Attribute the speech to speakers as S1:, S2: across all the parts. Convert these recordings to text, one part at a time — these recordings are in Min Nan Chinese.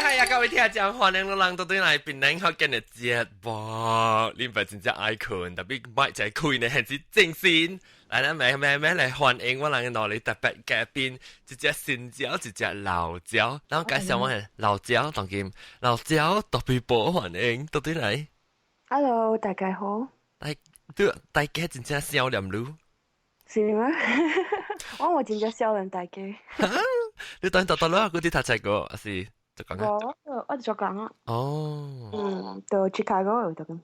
S1: 係啊，各位聽眾，歡迎攏人倒轉來檳榔福建的節目，你毋係真正愛睏，特別麥就係開呢，係是精神。來來，咩咩咩來歡迎我人嘅攞嚟特別嘉賓，一隻新椒，一隻老椒。然後介紹我係老椒，當今老椒特別波歡迎倒轉來。
S2: Hello，大家好。
S1: 大對大家真正少年嚕。
S2: 是嗎？我真正少年大家。
S1: 你等到到啦，嗰啲讀冊過，還是就講啊？
S2: 我做工啊。
S1: 哦。
S2: 嗯，到 Chicago 做工。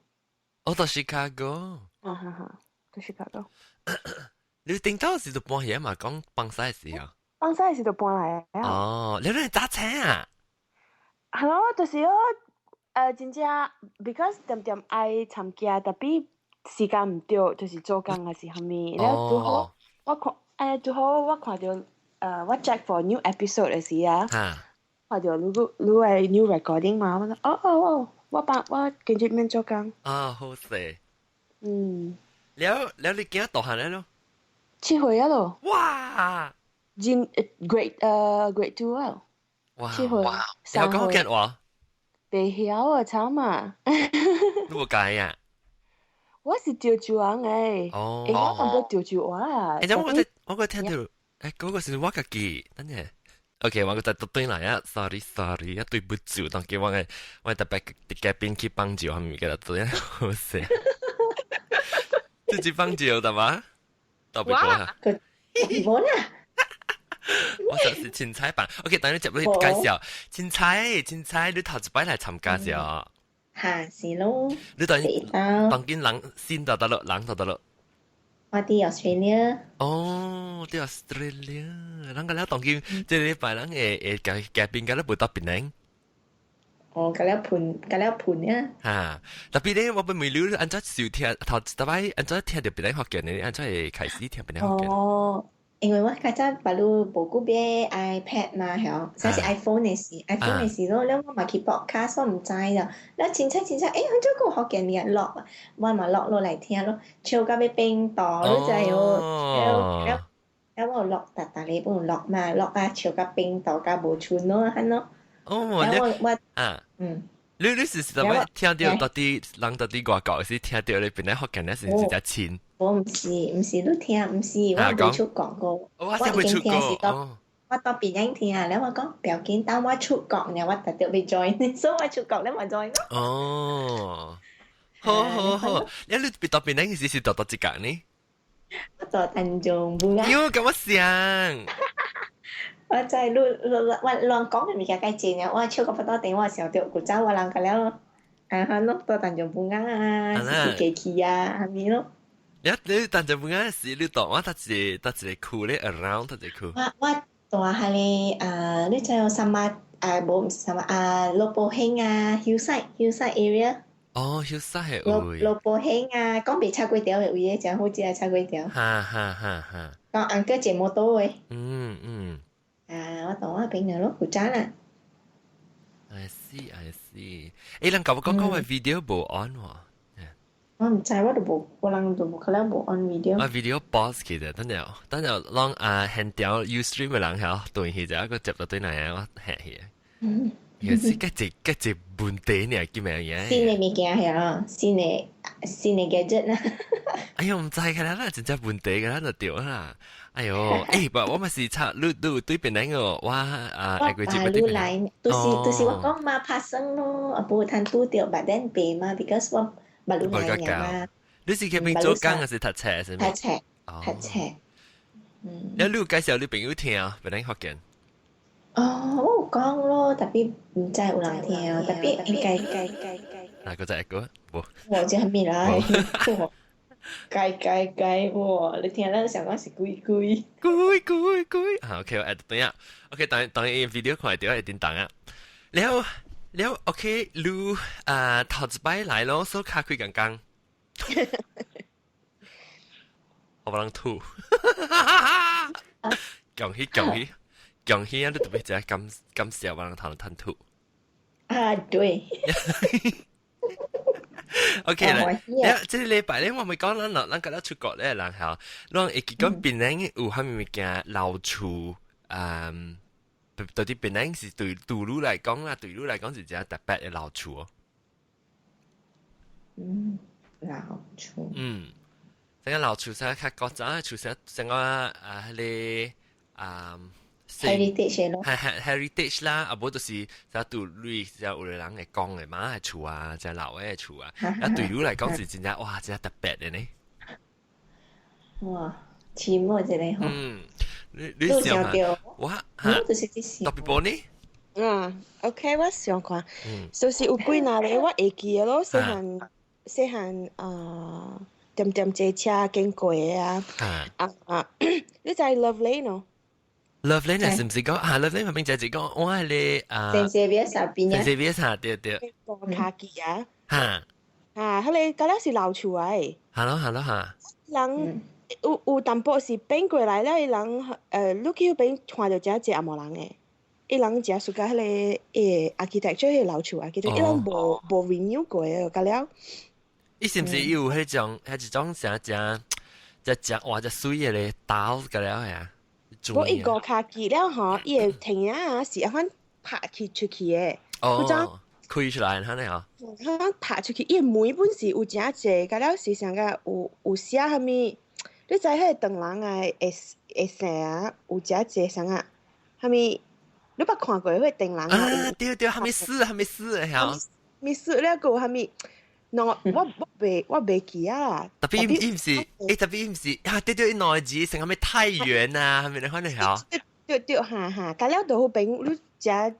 S1: 我到 Chicago。
S2: 嗯哼哼，到 Chicago。
S1: 你頂到時就搬去嘛？講放屎時候。
S2: 放屎時就搬來啊。
S1: 哦，你你揸車啊？
S2: 係咯，就是我真正，because 恬恬愛參加，tapi 時間毋對，就是做工還是啥物。了拄好我看，拄好我看著我 check for new episode 的時啊，看著你你的 new recording 嘛，我講哦哦哦，我幫我跟住免做工。
S1: 啊，好勢。
S2: 嗯。
S1: 了了，你囝大漢了咯？
S2: 7歲啊咯。
S1: 哇！
S2: 進 grade 2 啊。
S1: 哇！
S2: 7歲。
S1: 哇！有講福建話？
S2: 袂曉啊，慘啊！
S1: 你無教啊？
S2: 我是潮州人誒，
S1: 哦，
S2: 我感覺潮州話啊。
S1: 欸，我個聽到，嗰個是我家己，等陣，OK，我個再讀轉來啊，sorry sorry，啊對不住，當叫我個我特別佇嘉賓去幫助，係咪記得對啊？好勢，自己幫助得嘛？特別多啊！
S3: 冇啦。
S1: 我就是凊彩版，OK，等你接落去介紹，凊彩凊彩，你頭一擺來參加者。
S3: 嚇是咯。
S1: 你當當今人先就得咯，人就得咯。
S3: 我佇 Australia。
S1: 哦，佇 Australia，人個了當今這禮拜人會會嘉嘉賓甲你無到檳榔。
S3: 哦，甲了盤，甲了盤啊。
S1: 哈，特別咧，我本問你按怎收聽頭一擺按怎聽著檳榔福建的，按怎會開始聽檳榔福建？
S3: 哦，因為我較早捌你無久買 iPad 嘛，曉，啥是 iPhone 的時，iPhone 的時咯，了我嘛去 podcast，我毋知啦，了凊彩凊彩，欸，按怎閣有福建語錄，我嘛錄落來聽咯，笑甲欲變肚，你知無？了了了我有錄，逐逐禮拜有錄嘛，錄啊笑甲變肚，甲無賰咯，按咯。
S1: 哦，
S3: 了我我
S1: 啊，
S3: 嗯，
S1: 你是是啥物聽著到底人到底外國是聽著你檳榔福建的是真正親？
S3: 我毋是，毋是你聽，毋是我未出國過，
S1: 我已經聽
S3: 是到我到檳榔聽，了我講不要緊，等我出國呢，我特特欲 join，所以我出國了嘛 join 咯。
S1: 哦，好好好，你你到檳榔時是到佗一間呢？
S3: 我做陳仲本啊。
S1: 喲，佮我像。
S3: 我知你你我亂講的物件較濟呢，我笑到腹肚頂，我想著古早我人個了，啊哈攏到陳仲本啊，是機器啊，啥物咯。
S1: 你你陳仲本啊是你當我佗一個佗一個區咧，around 佗一個區？
S3: 我我住彼个啊，你知影啥物啊？無毋是啥物啊？羅寶興啊，Hillside area。
S1: 哦，Hillside
S3: 羅羅寶興啊，講袂炒粿條的位，誠好食炒粿條。
S1: 哈哈哈哈。
S3: 講 uncle 坐摩托的。
S1: 嗯嗯。
S3: 啊，我同我朋友咯，古早啦。
S1: I see, I see。欸，人甲我講講我 video 無 on 喎。
S3: 我毋知，我都無，我人都無可能無 on video。
S1: 我 video pause 起的，等陣等陣，攏啊現條 Ustream 的人曉斷去就一個接到對來啊，我嚇去。嗯。也是個一個一問題呢，叫咩嘢？
S3: 新的物件係啊，新的新的 gadget 啦。
S1: 哎喲，毋知㗎啦，真正問題㗎啦，就對啦。哎喲，欸，不，我嘛是插你你對邊個我啊，
S3: 我啊，你來，就是我講嘛，拍生咯，啊，無通拄著，but then 白嘛，because 我捌你來嘛。
S1: 你是去邊做工還是讀冊？是
S3: 讀冊，讀冊。嗯。
S1: 你你有介紹你朋友聽啊？檳榔福建。
S3: 哦，我有講咯，特別毋知有人聽，特別應該應該應該。
S1: 哪個在一個？無。
S3: 我這還沒來。改改改！哇，你聽咱想講是鬼鬼。
S1: 鬼鬼鬼！啊，OK，我等下，OK，等等伊 video 看著一定等啊。了了，OK，你啊頭一擺來咯，所以卡幾工工。我無人吐。恭喜恭喜恭喜啊！你特別只感感謝我人頭吞吐。
S3: 啊，對。
S1: OK 啦，呀，這個禮拜咧，我咪講咱咱覺得出國咧，然後咱會記講檳榔有啥物物件老厝，嗯，到底檳城是對杜魯來講啦，對你來講是真特別的老厝。
S3: 嗯，老厝。
S1: 嗯，這個老厝啥較古早，厝啥成個啊，彼個啊。
S3: heritage 咯，
S1: 係 heritage 啦，啊無就是啥杜類，就有人會講的嘛，係厝啊，真老的厝啊，啊對你來講是真正哇，真特別的呢。
S3: 哇，羨慕一個吼。
S1: 嗯，你想下，我
S3: 嚇，就是這
S1: 特別波呢？
S2: 嗯，OK，我想看，就是有幾若個我會記得咯，細漢細漢啊，點點坐車經過的啊，啊啊，你知 Love Lane 喏？
S1: Love Lane 是毋是講啊？Love Lane 旁邊就係講我係你啊，
S3: 聖謝維斯邊啊，
S1: 聖謝維斯對對。
S2: 個卡機啊，
S1: 嚇
S2: 啊，彼個敢若是老厝來。
S1: 係咯係咯嚇。
S2: 人有淡薄是變過來了，伊人你去彼邊看著誠濟紅毛人的，伊人誠 suka 彼個architecture 彼個老厝 architecture，伊人無 renew 過的，甲了。
S1: 伊是毋是有彼種啥誠只只哇只水的咧刀甲了呀？
S2: 無伊五跤機了吼，伊的天啊是按款拍去出去的。
S1: 哦，開出來，按呢吼。
S2: 佢拍出去，伊的門本是有誠濟，甲了是啥個有寫啥物？你知彼個唐人啊會生啊，有誠濟啥個？啥物？你捌看過彼個唐人
S1: 啊？對對，啥物事啥物事的嚇？
S2: 物事了，閣有啥物？喏，我袂記啊。
S1: 特別伊毋是，特別伊毋是，啊對對，兩個字成啥物太原啊，啥物你看你嚇？
S2: 對對哈哈，甲了就好朋你誠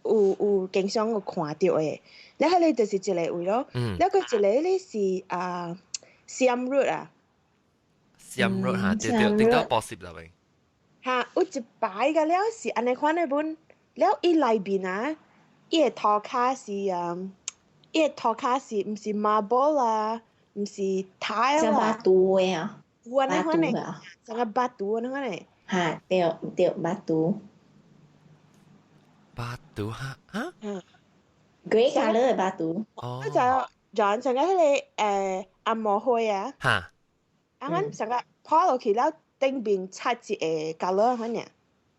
S2: 有經常有看著的，了彼個就是一個位咯。了閣一個咧是啊，Siam Road 啊。
S1: Siam Road 嚇，對對，頂到博攝啦喂。
S2: 嚇，有一擺個了是按呢款的本，了伊內面啊，伊的塗跤是啊。伊個塗跤是毋是 marble 啊，毋是 tile
S3: 啊？像 batu 的啊，
S2: 有按呢款的，像個 batu 按呢款的。
S3: 嚇，對對，batu。
S1: batu 哈啊？
S2: 嗯。
S3: Grey colour 的 batu。
S1: 哦。
S2: 我就像上個彼個紅毛花啊。
S1: 嚇。
S2: 啊，阮上個拋落去了，頂面插一個 colour 款爾。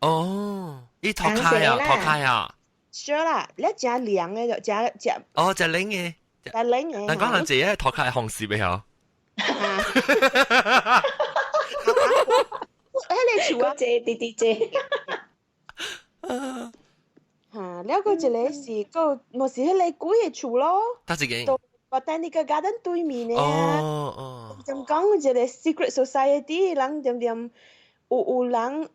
S1: 哦，伊塗跤啊，塗跤啊。
S2: Sure 啦，你誠涼的就誠誠。
S1: 哦，誠冷的。
S2: 誠冷的。
S1: 但講人這個塗跤係紅色的嗬。
S2: 彼個樹啊，
S3: 這啲啲這。
S2: 嚇，了閣一個是閣，毋是彼個幾个厝咯。
S1: 佗一間？
S2: Botanical Garden 對面的
S1: 啊。哦哦。
S2: 就講一個 secret society，人點點有人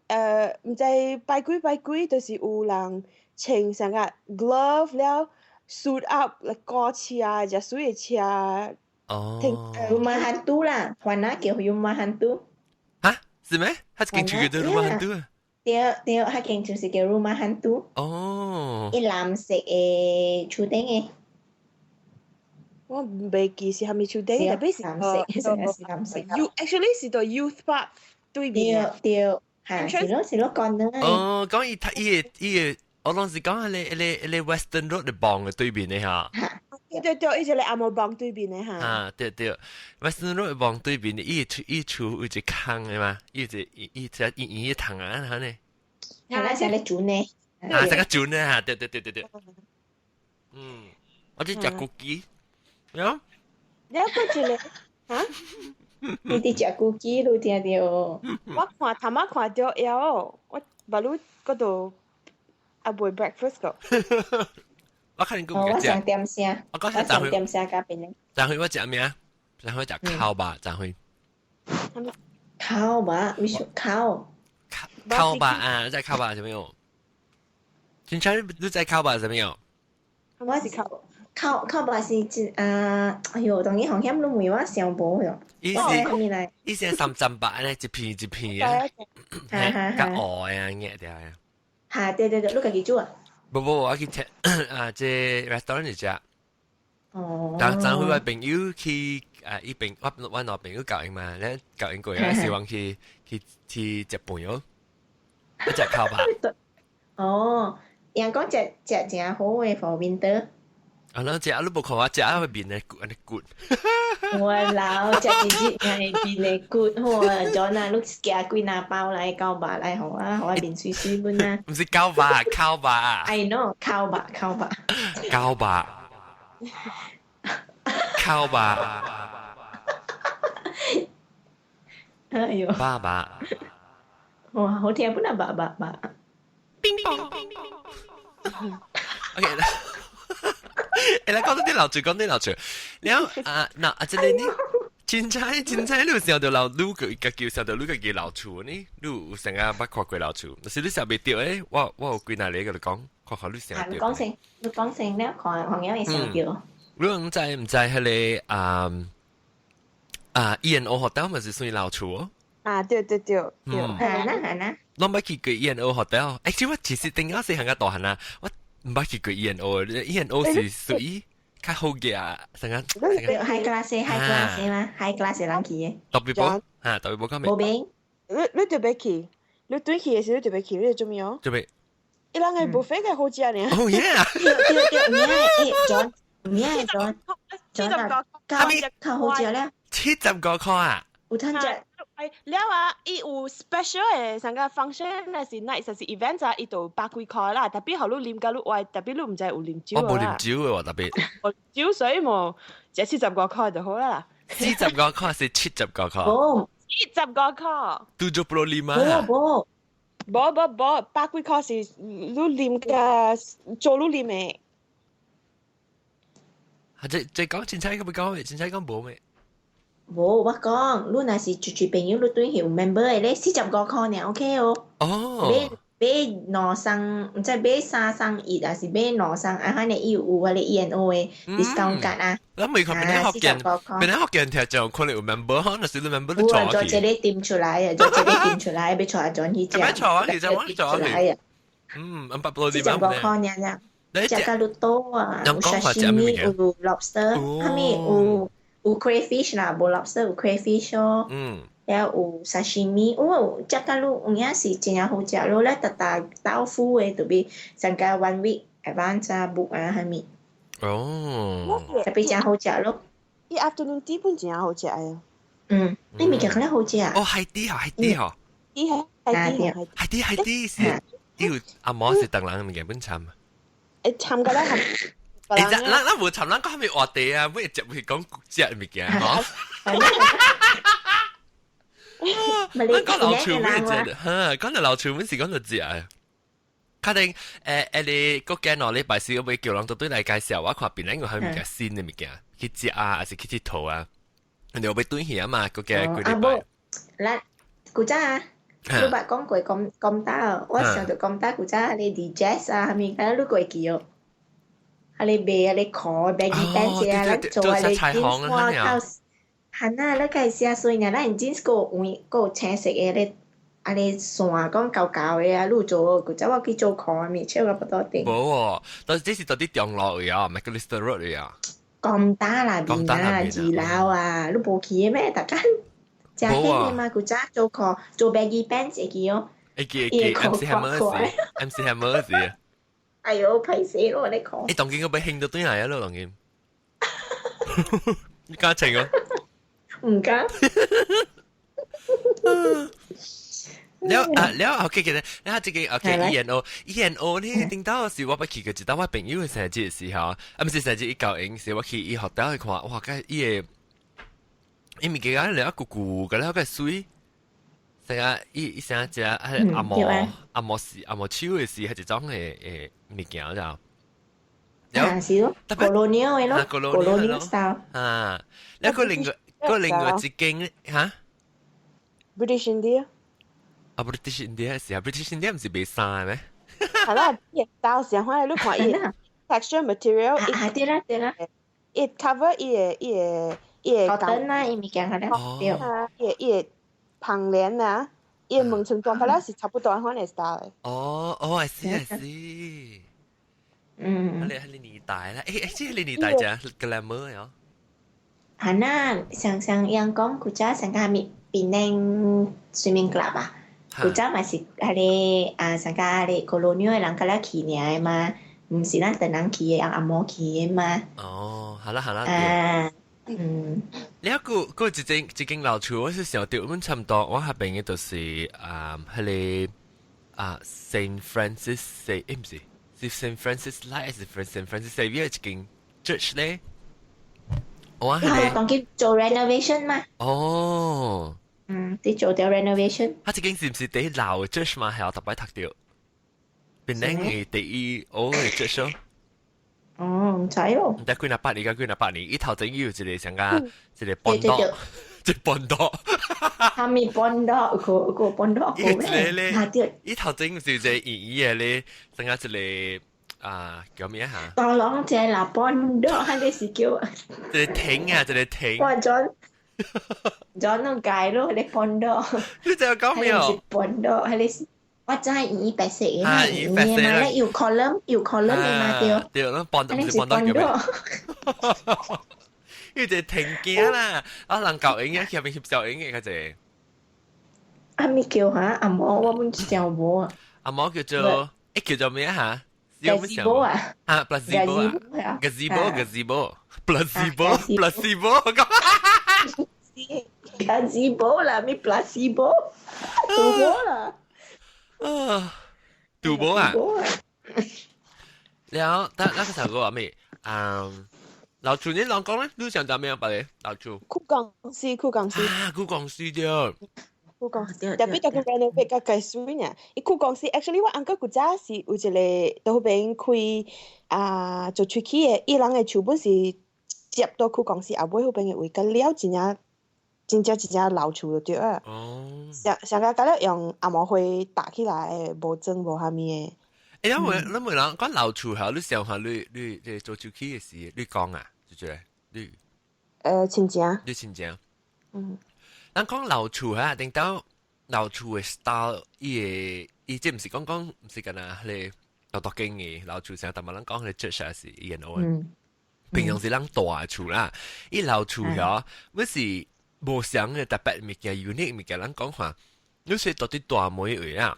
S2: 毋知拜鬼拜鬼，就是有人穿啥個 glove 了 suit up 來趕車，食水的車。
S1: 哦。
S3: Rumah hantu 啦，雲南叫 rumah hantu。
S1: 嚇？是咩？彼間厝叫做 rumah hantu 啊？
S3: 對對，彼間就是叫 rumah hantu。
S1: 哦。
S3: 伊藍色的厝頂的。
S2: 我袂記是啥物厝頂，特別是
S3: 藍色，成個是藍色。
S2: You actually 是佇 Youth Park 對面。
S3: 對對，嚇，是咯是咯，講的。
S1: 哦，講伊他伊個伊個，我當時講彼個 Western Road 的傍的對面的嚇。
S2: 對對對，伊一個紅毛房對面的嚇。
S1: 啊，對對，Western Road 傍對面的，伊厝有一空的嘛，伊一伊伊只圓圓的窗啊，按呢。
S3: 嚇，那是咧船呢？
S1: 啊，這個船呢嚇，對對對對對。嗯，我去食古雞。有？
S2: 你閣一個嚇？
S3: 你佇食古雞，你聽著？
S2: 我看頭仔看著枵，我目滷閣度猶未 breakfast 個。
S1: 我看你閣
S3: 我上點聲，
S1: 我講
S3: 我上點聲甲邊咧。
S1: 昨昏我食咩？昨昏食烤肉，昨昏。
S3: 烤肉，為什烤？
S1: 烤肉啊！在烤肉啥物哦？真正你在烤肉啥物哦？
S2: 我是烤。
S3: 烤烤肉是一啊，哎喲，當然風險你問我想無喲。
S1: 伊是伊是三層肉呢，一片一片啊，較烏啊，硬掉啊。
S3: 嚇，對對對，你家己煮啊？
S1: 無無，我去食啊，這 restaurant 嚟食。
S3: 哦。
S1: 但昨昏我朋友去啊，伊朋我兩朋友教𪜶嘛，咧教𪜶過來，希望去食飯喲，食烤肉。
S3: 哦，人講食食誠好的 for winter。
S1: 啊，咱食你無看我食啊，會面咧骨按呢骨。
S3: 我老食一日係面咧骨好啊，John 啊，你寄幾若包來九百來予我，予我面水水本啊。
S1: 毋是900，900。
S3: I know，九百九百。
S1: 九百。九百。
S3: 哎呦。
S1: 爸爸。
S3: 哇，好聽本啊，爸爸爸。
S1: 冰棒。OK 啦。來講到啲老厝，講啲老厝。了啊，嗱，啊，這個呢，凊彩凊彩，你有想著老，你個家己想著你家己老厝呢？你有成日捌看過老厝，若是你想袂著誒，我有幾若個共你講，看看你想著。
S3: 你講先，你講先，了看看樣會想著。
S1: 你毋知毋知彼个啊啊 E&O Hotel 嘛是算老厝哦？
S2: 啊，對對對對。
S3: 係啦係啦。
S1: 攏捌去過 E&O Hotel，欸，我其實頂下細漢較大漢啊，我毋捌去過 E&O，E&O 是屬於較好嘅啊，成個
S3: high class high class 啦，high class 人去嘅。
S1: 特別冇嚇，特別冇講咩？
S3: 無邊。
S2: 你特別去，你轉去嘅時你特別去，你做咩哦？
S1: 做咩？
S2: 伊人嘅 buffet 嘅好食呢。
S1: Oh yeah！
S3: 對對對，毋欸，John，毋欸，John，John 啊，較較好食咧。
S1: 75塊啊！
S3: 有趁食。
S2: 了啊，伊有 special 嘅，上個 function 還是 night 還是 event 啊，伊就百幾塊啦。特別予你啉甲你愛，特別你毋知有啉酒。
S1: 我無啉酒嘅喎，特別。
S2: 無酒所以無食75塊就好啦。
S1: 45塊是75塊？
S3: 無，
S2: 七十五塊。
S1: 75
S3: 無無
S2: 無無無，百幾塊是你啉甲做你啉嘅。
S1: 啊，這這講凊彩個欲講咩？凊彩講無咩？
S3: 無，我講，你若是出去朋友，你對是有 member 的咧，45塊爾，OK 哦。
S1: 哦。
S3: 買買兩送，毋知買三送一，還是買兩送啊？反正伊有迄个 E&O 的 discount 卡啊。
S1: 咱未看邊個福建，邊個福建聽眾可能有 member，可能是你 member 都做
S3: 做一個店出來啊，做一個店出來，欲帶阿轉去食。
S1: 欲帶我去食，我帶我去。嗯，500多
S3: 45塊爾爾。食甲愈多啊，有 sashimi，有 lobster，啥物有。有 crayfish 啦，無 lobster 有 crayfish 哦。了有 sashimi，有食甲愈有影是真正好食咯。咧逐逐豆腐的，特別上加 one week advance 啊 book 啊，啥物。特別真好食咯。
S2: 伊 afternoon tea 本真好食啊。
S3: 嗯，你物件較好食。
S1: 哦，high tea 嗬，high tea 嗬。
S2: tea 係 high tea
S1: ，high tea high tea 是，伊有阿毛是當人物件本參。
S2: 會參甲咱含。
S1: 欸，咱咱咱無參，咱講啥物話題啊？每一集會講食物件吼。咱講老厝每一隻，哈，講到老厝，阮是講到食的。確定誒誒，你過幾2禮拜時，我欲叫人都對來介紹，我看檳榔有啥物件新的物件去食啊，還是去𨑨迌啊？人哋欲轉去啊嘛，過幾幾禮拜。
S3: 咱古早啊，你捌講過講講到，我想著講到古早彼个 DJ 啊，啥物，啊你過記哦。啊！你賣啊！你褲 baggy pants 啊，咱做啊！你 jeans 我靠，係啊！你計寫水爾，咱 jeans 閣有閣有青色的咧，啊你線講厚厚的啊，你有做古早我去做褲物，笑到腹肚頂。
S1: 無哦，但是這是佇佇中路位啊，Macalister Road 位啊。
S3: 咁大啦，面啊，2樓啊，你無去的咩？逐工誠興的嘛，古早做褲做 baggy pants 會記哦。
S1: 會記會記，MC Hammer 時，MC Hammer 時。
S3: 哎喲，歹勢咯，你講。
S1: 欸，當今我欲興到轉來啊咯，當今。你敢穿哦？
S3: 毋敢。
S1: 了啊了，OK 記得，了這個 OK E&O E&O 呢，頂到時我捌去過一道我朋友的生日的時候，啊，毋是生日伊交應時，我去伊學校去看，哇，該伊個伊物件了舊舊，個了個媠。成日伊伊成日食啊阿毛阿毛是阿毛手的是彼一種的的物件就。
S3: 啊，是咯，colonial 的咯，colonial style。
S1: 啊，了個另外個另外一間哈
S2: ？British India。
S1: 啊，British India 是啊，British India 毋是賣衫的咩？
S2: 係啦，到時看你看伊 texture material。
S3: 啊，對啦對啦。
S2: 伊 cover 伊个伊个伊個。
S3: cotton 啊，伊物件係啦，對。
S2: 伊個伊個旁簾啊，伊個門窗裝法咧是差不多款的 style 的。
S1: 哦哦，I see I see。
S3: 嗯。
S1: 你係年代啦，欸欸，這個年代真 glamour 喲。
S3: 係啦，常常樣講古早上個啥物檳榔 swimming club 啊，古早嘛是彼個啊，上個彼個 colonial 的人較了去爾的嘛，毋是咱唐人去的，紅毛去的嘛。
S1: 哦，好啦好啦。
S3: 啊，嗯。
S1: 你一個個一間老厝，我是想到，阮差毋多，我彼邊的就是啊，彼個啊 Saint Francis，毋是，是 Saint Francis 來，還是 Saint Francis Xavier 一間 church 咧？我彼個
S3: 當佢做 renovation 嘛。
S1: 哦。
S3: 嗯，佇做著 renovation。
S1: 他這間是毋是第老的 church 嘛？係我特擺讀著。檳城的第一學的 church 咯。
S3: 哦，毋知咯。
S1: 毋知幾若百年，幾若百年，伊頭前有一個像個一個 pondok，一個 pondok。
S3: 啥物 pondok 個個 pondok
S1: 個咩？伊頭前是一個圓圓的咧，像個一個啊叫咩嚇？
S3: 當啷這啦 pondok，還是叫？
S1: 一個亭啊，一個亭。
S3: 我轉轉攏改咯，你 pondok。
S1: 你這講咩？
S3: 是 pondok，還是？我知伊白色的嘛，伊白色嘛，咧有 column 有 column 的嘛對。
S1: 對，咱 pondok 毋是 pondok 叫咩？伊個亭仔啦，啊人教影嘅，入邊翕相影嘅較濟。
S3: 啊咪叫哈？阿毛我本想無啊。
S1: 阿毛叫做，欸叫做咩嚇？
S3: Gazebo 啊。
S1: 啊，placebo 啊。Gazebo，gazebo，placebo，placebo。
S3: Gazebo 啦，咪 placebo，賭博啦。
S1: 啊，賭博啊！然後，但那個時候話咩？嗯，老厝你啷講咧？你想做咩啊？白你老厝。
S2: 舊公司，舊公司。
S1: 啊，舊公司對。
S2: 舊公司，特別特別 renovate 較計水呢。伊舊公司，actually 我 uncle 古早是有一個佇彼邊開啊做喙齒的，伊人的厝本是接到舊公司後尾彼邊的位，佮了真正真正真正老厝就對啊。
S1: 哦。
S2: 上上個佮了用紅毛灰搭起來的，無裝無啥物的。
S1: 欸，你問人講老厝嚇，你想下你你做喙齒的時，你講啊，就這你。
S2: 親情。
S1: 你親情。
S2: 嗯。
S1: 咱講老厝嚇，頂到老厝的 style，伊個伊這毋是講講，毋是干那彼個獨獨間的老厝，成日淡薄人講彼個 church 是伊個平常時咱大厝啦，伊老厝嚇，阮是無相的特別物件，unique 物件，咱講話，你說到底大門位啊？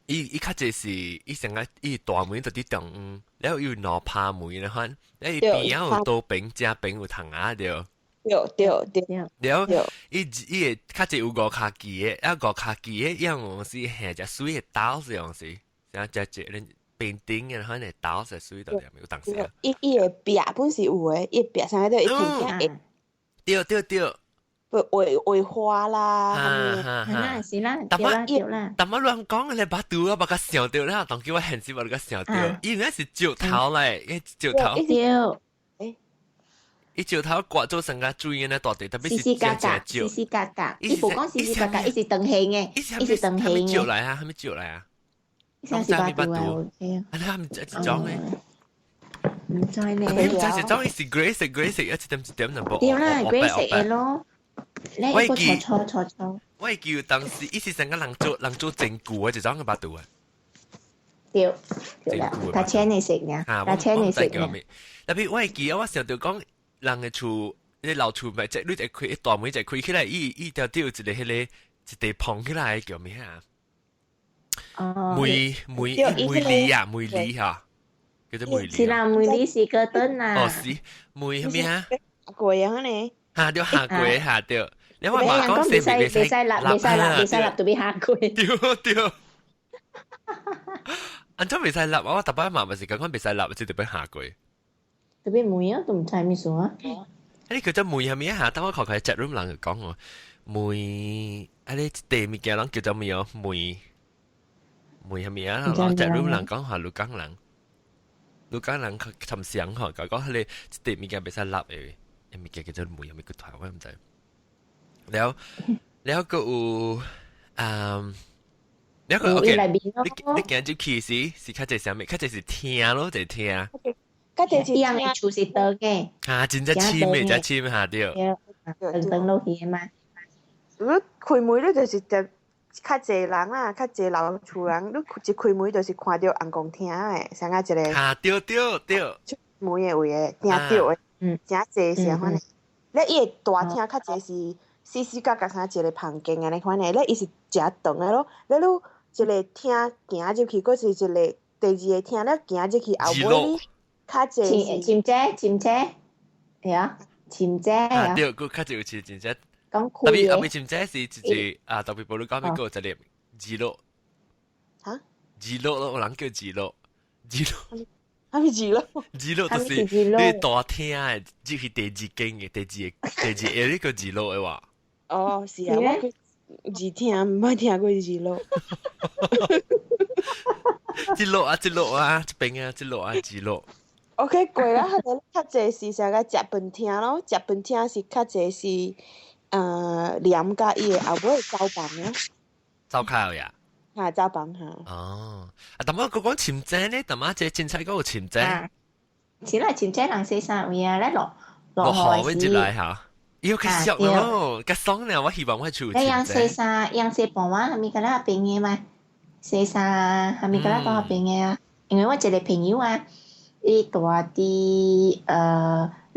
S1: 伊較濟是伊成個伊大門到佇中央，了後有兩拍門咧款，了伊邊仔有刀邊、正邊有窗仔對。
S2: 對對對。
S1: 了，伊伊會較濟有五跤機的，啊五跤機的樣是下隻水的刀是樣是，像隻隻恁邊頂的款的刀是水到點有當時啊。
S2: 伊伊的壁本是有的，伊壁上個一片片。
S1: 對對對。
S2: 畫畫花啦，
S3: 係啦是啦，對啦對啦。
S1: 但我亂講，你把肚啊，把佢想著啦，當叫我現實把佢想著，應該是石頭來，石頭。
S3: 對。
S1: 伊石頭掛做成個水呢大地，特別是
S3: 絲格格，絲絲格格，伊無講絲絲格格，伊是長形的，伊是長形的。
S1: 石來啊？啥物石來啊？
S3: 啥是巴肚啊？
S1: 啊，你係一種的？
S3: 毋知呢。
S1: 毋知一種，伊是 grey 色，grey 色，一點一點就無。
S3: 對啦，grey 色的咯。你一個錯錯錯錯。
S1: 我會記當時，伊是成個人做人做證據的一種的巴肚啊。
S3: 對對啦，較淺的色爾，較淺的色爾。
S1: 特別我會記啊，我想著講人的厝，你老厝咪即你一開大門一開起來，伊伊條底有一個彼個一塊蓬起來叫咩啊？
S3: 哦。
S1: 梅梅梅梨啊，梅梨哈，叫做梅梨。
S3: 是啦，梅梨是個燈啊。
S1: 哦是，梅啥物啊？
S2: 過啊呢？
S1: 嚇對下過嚇對，你話嘛講
S3: 袂使袂使立，袂使立，袂使立，特別下過。
S1: 對對。按怎袂使立？我逐擺嘛嘛是感覺袂使立，就特別下過。
S3: 特別梅啊，都毋知物事啊。
S1: 啊！你叫做梅啥物啊？等我看看 chat room 人就講喎，梅啊！你一塊物件攏叫做咩哦？梅梅啥物啊？chat room 人講話鹿港人，鹿港人較參詳吼，講講彼個一塊物件袂使立的，物件叫做梅啥物骨頭，我毋知。了了，閣有嗯，了個 OK，你你行入去時是較濟啥物？較濟是廳咯，一個廳。
S2: 較濟是
S3: 伊人的厝是長的。
S1: 啊，真正深的，真深下對。
S3: 對，長長落去的嘛。
S2: 你開門你就是較濟人啦，較濟老厝人，你一開門就是看著紅公廳的，像啊一個。
S1: 啊，對對對。
S2: 門的位的，聽著的，真濟是款的。咧伊的大廳較濟是四四角角像一個房間按呢款的，咧伊是誠長的咯。咧你一個廳行入去，閣是一個第二个廳了行入去後尾，較濟
S3: 是深井，深井，係啊，深井
S1: 啊，對，佢較濟有似深井。
S3: 講
S1: 特別後尾深井是一隻啊，特別無你講咩個一個二樓。
S2: 嚇？
S1: 二樓咯，有人叫二樓，二樓。
S2: 啥物二樓？
S1: 二樓就是你大廳的，入去第二間的，第二個第二個呢個二樓的話。
S2: 哦，是啊，我二廳毋捌聽過二樓。
S1: 一樓啊，一樓啊，這邊啊，一樓啊，二樓。
S2: OK，過啦，較濟是啥個食飯廳咯，食飯廳是較濟是連佮伊的後尾走房咯。
S1: 走開呀？
S2: 嚇，走房嚇。
S1: 哦，啊，但我講深井咧，但媽這凊彩講有深井。
S3: 是啦，深井人洗衫位啊，咧落
S1: 落雨會入來嚇。喲，較俗咯，較爽呢！我希望我厝。
S3: 你用洗衫，用洗盤碗，係咪佮咱邊的嘛？洗衫，係咪佮咱當邊的啊？因為我一個朋友啊，伊住佇你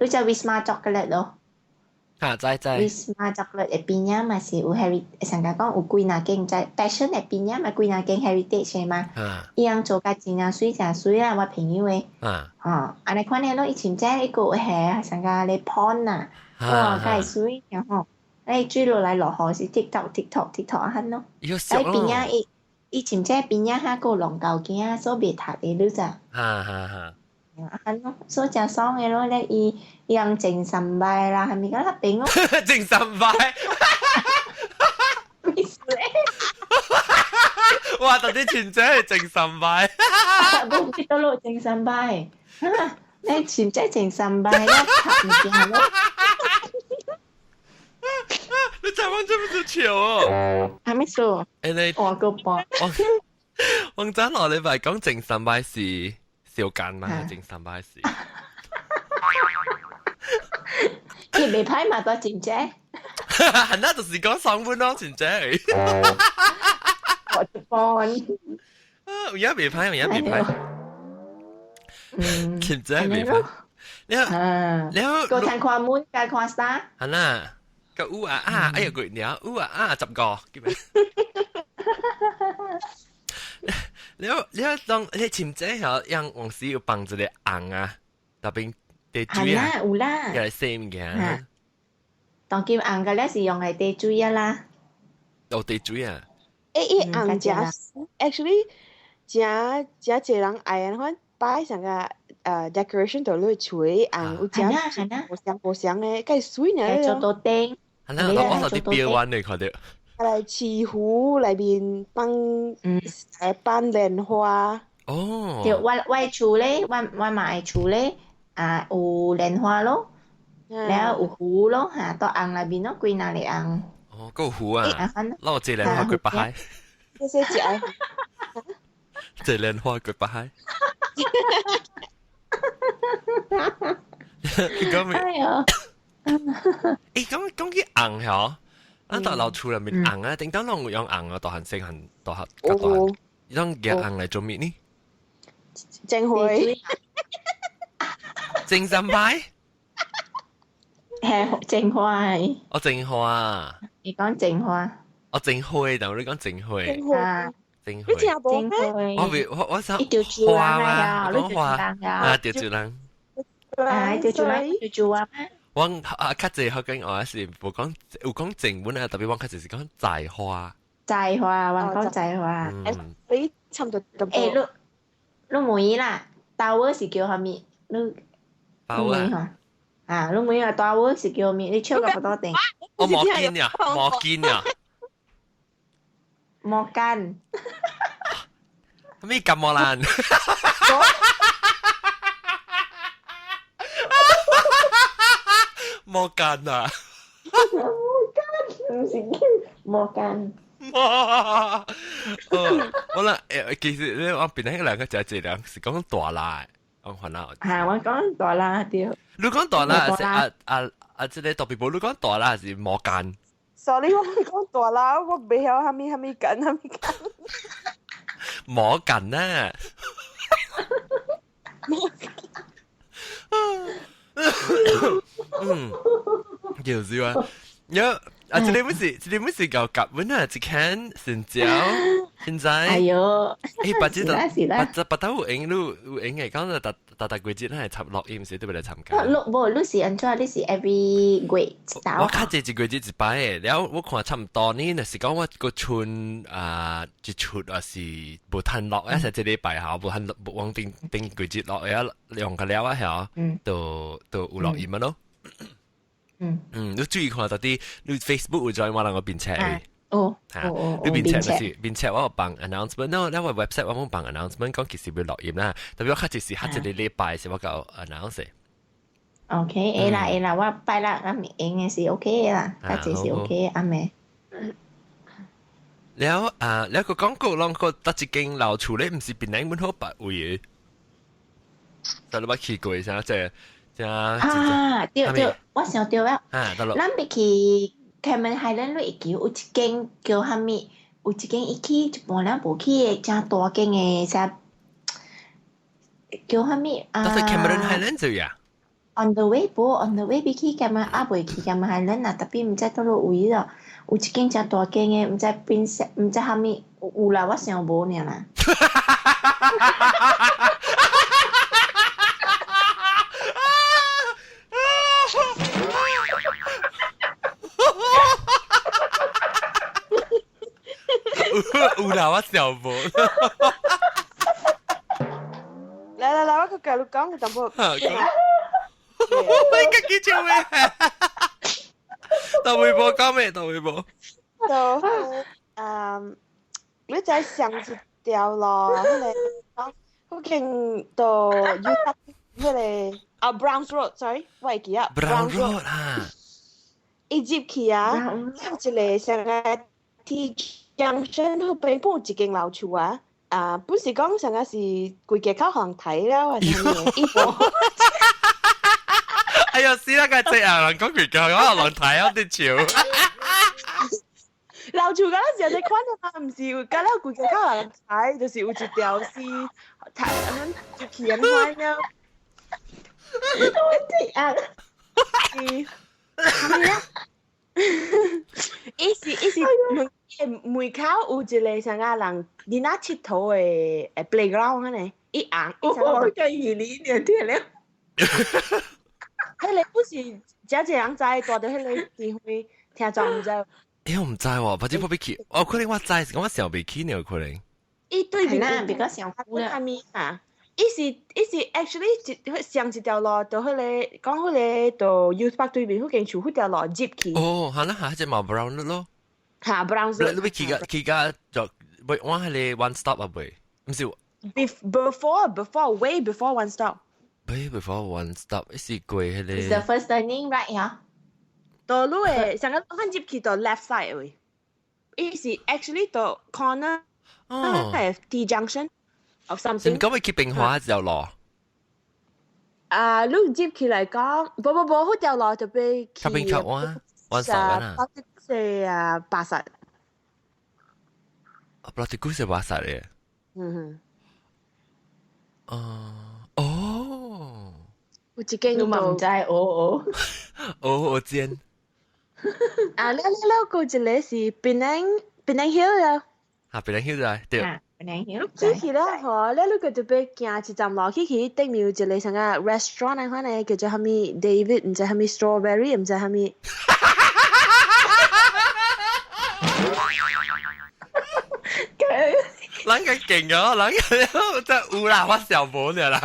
S3: 知 Wisma Chocolate 咯？
S1: 啊，知知。
S3: Wisma Chocolate 的邊仔嘛是有 Heritage，上家講有幾若間在 Passion 的邊仔嘛幾若間 Heritage 嘛。伊人做甲真正媠誠媠啦，我朋友的。吼，按呢款的咯，伊深井伊閣有下上家咧 pond 啊。哇，較會媠，然後你水落來落雨是 tick tock tick tock tick tock 啊款咯。
S1: 喺
S3: 邊仔伊伊深井邊仔遐閣有龍溝仔，所以袂塌的，你知？
S1: 哈哈哈。
S3: 啊咯，所以誠爽的咯，咧伊伊人種三擺啦，係咪較較平咯？
S1: 種三擺。
S3: 咩事咧？
S1: 哇！到底深井係種三擺？
S3: 無記得咯，種三擺。你深井種三擺，了塌物件咯。
S1: 你台灣這麼多笑哦？
S3: 還沒說。
S1: 欸你
S3: 我個半。
S1: 我陣落禮拜講種三擺是小間嘛？種三擺是。
S3: 伊袂歹嘛，都真正。
S1: 那就是講雙本咯，真正。
S3: 我一半。
S1: 有影袂歹，有影袂歹。
S3: 嗯，
S1: 真正袂歹。你你
S3: 個睇看門，加看沙。
S1: 係啦。個烏啊啊，哎呀佢鳥烏啊啊十個，叫咩？你你當你深井曉讓往時有放一個紅啊，特別地水啊，
S3: 有啦，
S1: 來洗物件。
S3: 當今紅個咧是用來地水啊啦。
S1: 哦，地水啊。
S2: 欸，伊紅誠，actually 誠誠濟人愛啊，反擺上個decoration 到你厝紅有誠無相無相的，較媠呢。
S3: 做到頂。
S1: 係啦，我就佇標灣內看著。
S2: 來慈湖內面放放蓮花。
S1: 哦。
S3: 對，我我厝咧，我我媽的厝咧，啊有蓮花咯，然後有湖咯，嚇，到紅內面咯，規若個紅。
S1: 哦，閣有湖啊！那我這蓮花幾百海。
S2: 這些食。
S1: 這蓮花幾百海。你講咩？欸，講講起紅嗬，咱到老厝內面紅啊，頂當攏有用紅啊，大漢細漢大漢較大漢，你攏夾紅來做咩呢？
S2: 種花。
S1: 種三擺？
S3: 係種花。
S1: 哦，種花。
S3: 你講種花。
S1: 哦，種花，但你講種花。
S2: 啊。
S1: 種花。
S2: 你聽無咩？
S1: 我未，我我想
S3: 花嘛，
S1: 講花啊，潮州人。
S3: 啊，潮州人，潮州話咩？
S1: 我啊，較濟學緊我是無講有講正本啊，特別我較濟是講栽花。
S3: 栽花，我講栽花。
S2: 你差唔多咁。
S3: 欸，你你問伊啦，大窩是叫啥物？你
S1: 包啊？
S3: 啊，你問伊大窩是叫啥物？你笑到不多定。
S1: 我毛巾呀，毛巾呀。
S3: 毛巾。
S1: 咩咁毛爛？毛巾啊！
S3: 毛巾唔是叫毛巾。
S1: 哇！好啦，其實你我變咗兩個就係這兩是講大啦，我看啦。
S3: 嚇，我講大啦對。
S1: 你講大啦，啊啊啊！這個特別無你講大啦是毛巾。
S2: Sorry，我講大啦，我袂曉蝦米蝦米巾蝦米巾。
S1: 毛巾啊！
S2: 毛巾。
S1: 嗯，就是話，有啊，這裡不是，這裡不是搞夾本啊，一間成交，現在。
S3: 哎喲，
S1: 誒，不知道，
S3: 是啦，
S1: 不不得有影，你有影嘅講就逐逐逐季節咱係插錄音時都要來參加。
S3: 錄無，你是按怎？你是 every 月
S1: 我較濟一個月一擺嘅，了我看差唔多呢，若是講我個春啊一出啊是無趁落，一是這禮拜嚇無趁無往頂頂季節落嘅，用個了啊嚇，就就有錄音咯。嗯，你注意看到底，你 Facebook 有 join 我人個邊冊。
S3: 哦，
S1: 嚇，你邊冊就是邊冊我有放 announcement，那我 website 我冇放 announcement，講其實會錄音啦。特別我較濟是較一個禮拜是我搞 announce。
S3: OK，會啦會啦，我拜六暗暝應該是 OK 啦，較濟是 OK 暗暝。
S1: 了啊，了個廣告攏個得一間老厝咧，毋是檳榔本好別位嘅，但你捌去過啥？這這
S3: 啊，對對，我想到啊，
S1: 啊，得咯。
S3: 咱欲去 Cameron Highland 你會記有一間叫啥物？有一間伊起一半了無起的，誠大間的啥？叫啥物啊
S1: 都是 Cameron Highland 就呀。
S3: On the way 無，on the way 欲去 Cameron 啊，未去 Cameron Highland 啊，特別毋知佗落位咯。有一間誠大間的，毋知邊色，毋知啥物，有啦，我想無爾啦。
S1: 有啦，我想無。
S2: 來來來，我閣共你講一淡薄。
S1: 我應該記住咩？到微博講咩？到微博。
S2: 就你知上一條路，彼個嗰間到 U 彼個啊 Browns Road，sorry，我會記啊。
S1: Brown Road 啊。
S2: 伊入去啊，有一個像個 T junction 彼邊本有一間老厝啊。啊，本是講上個是規個口予人睇了，還是啥物？伊無。
S1: 哎呀，死啦！個隻啊，人講佢講，我人睇我啲笑。
S2: 老厝敢若是按呢款的嘛，毋是敢若規個口人睇，就是有一條是睇按呢入去按呢款了。
S3: 我知啊。
S2: 是，啥物啊？伊是伊是門門口有一個啥個人囡仔𨑨迌的 playground 按呢，伊紅。
S3: 哦，個雨林年聽了。
S2: 彼個不是誠濟人知，蹛佇彼個地方，聽總毋知。
S1: 欸，我毋知喎，或者我欲去，我可能我知，是講我想袂起呢，可能。
S2: 伊對面
S3: 啦，比較上久啦。
S2: 啥物啊？伊是伊是 actually 一上一條路到彼個講彼個到 Youth Park 對面彼間厝，彼條路入去。
S1: 哦，係啦，係隻嘛 Brown 咯。
S2: 嚇，Brown
S1: 你你欲去個去個就喂，我係你 one stop 啊，未？毋是。
S2: Before way before one stop。
S1: Way before one stop，是過彼個。
S3: It's the first turning right 啊？
S2: 道路的上個看入去到 left side 位，伊是 actually 到 corner
S1: 哦
S2: T junction of something。
S1: 咁咪去平華條路？
S2: 啊，你入去來講，無無無，彼條路就欲
S1: 去。平橋灣，灣手啊。
S2: 巴士啊，巴士。
S1: 啊，巴士古是巴士咧。
S2: 嗯哼。
S1: 哦，哦。
S2: 有一間
S3: 你嘛毋知，哦哦。
S1: 哦，我知。
S2: 啊，了了了，閣一個是 Penang Penang Hill 啊。
S1: 啊，檳城 Hill 就對。
S3: 檳城 Hill。
S2: 去去了吼，了你閣就欲行一站路去去，頂面有一個啥個 restaurant 按款的，叫做啥物 David，毋知啥物 Strawberry，毋知啥物。
S1: 人個勁哦，人個真有啦，我小無了啦。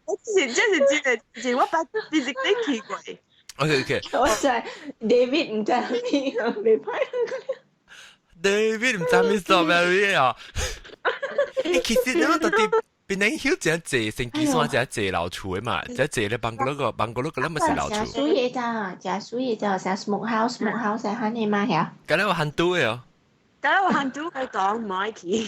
S2: 這是這是真的，真我捌直直去過。
S1: OK OK，
S3: 我知 David 毋知啥物，袂歹。
S1: David 毋知咩 strawberry 啊？欸，其實你到底檳城 Hill 真濟，新基山真濟老厝的嘛，真濟咧，邦哥嗰個邦哥嗰個，咱嘛是老厝。
S3: 誠水的咋，誠水的咋，啥 smoke house smoke house 係按呢嘛遐？
S1: 敢若有番都的哦。
S2: 敢若有番都會講毋愛去。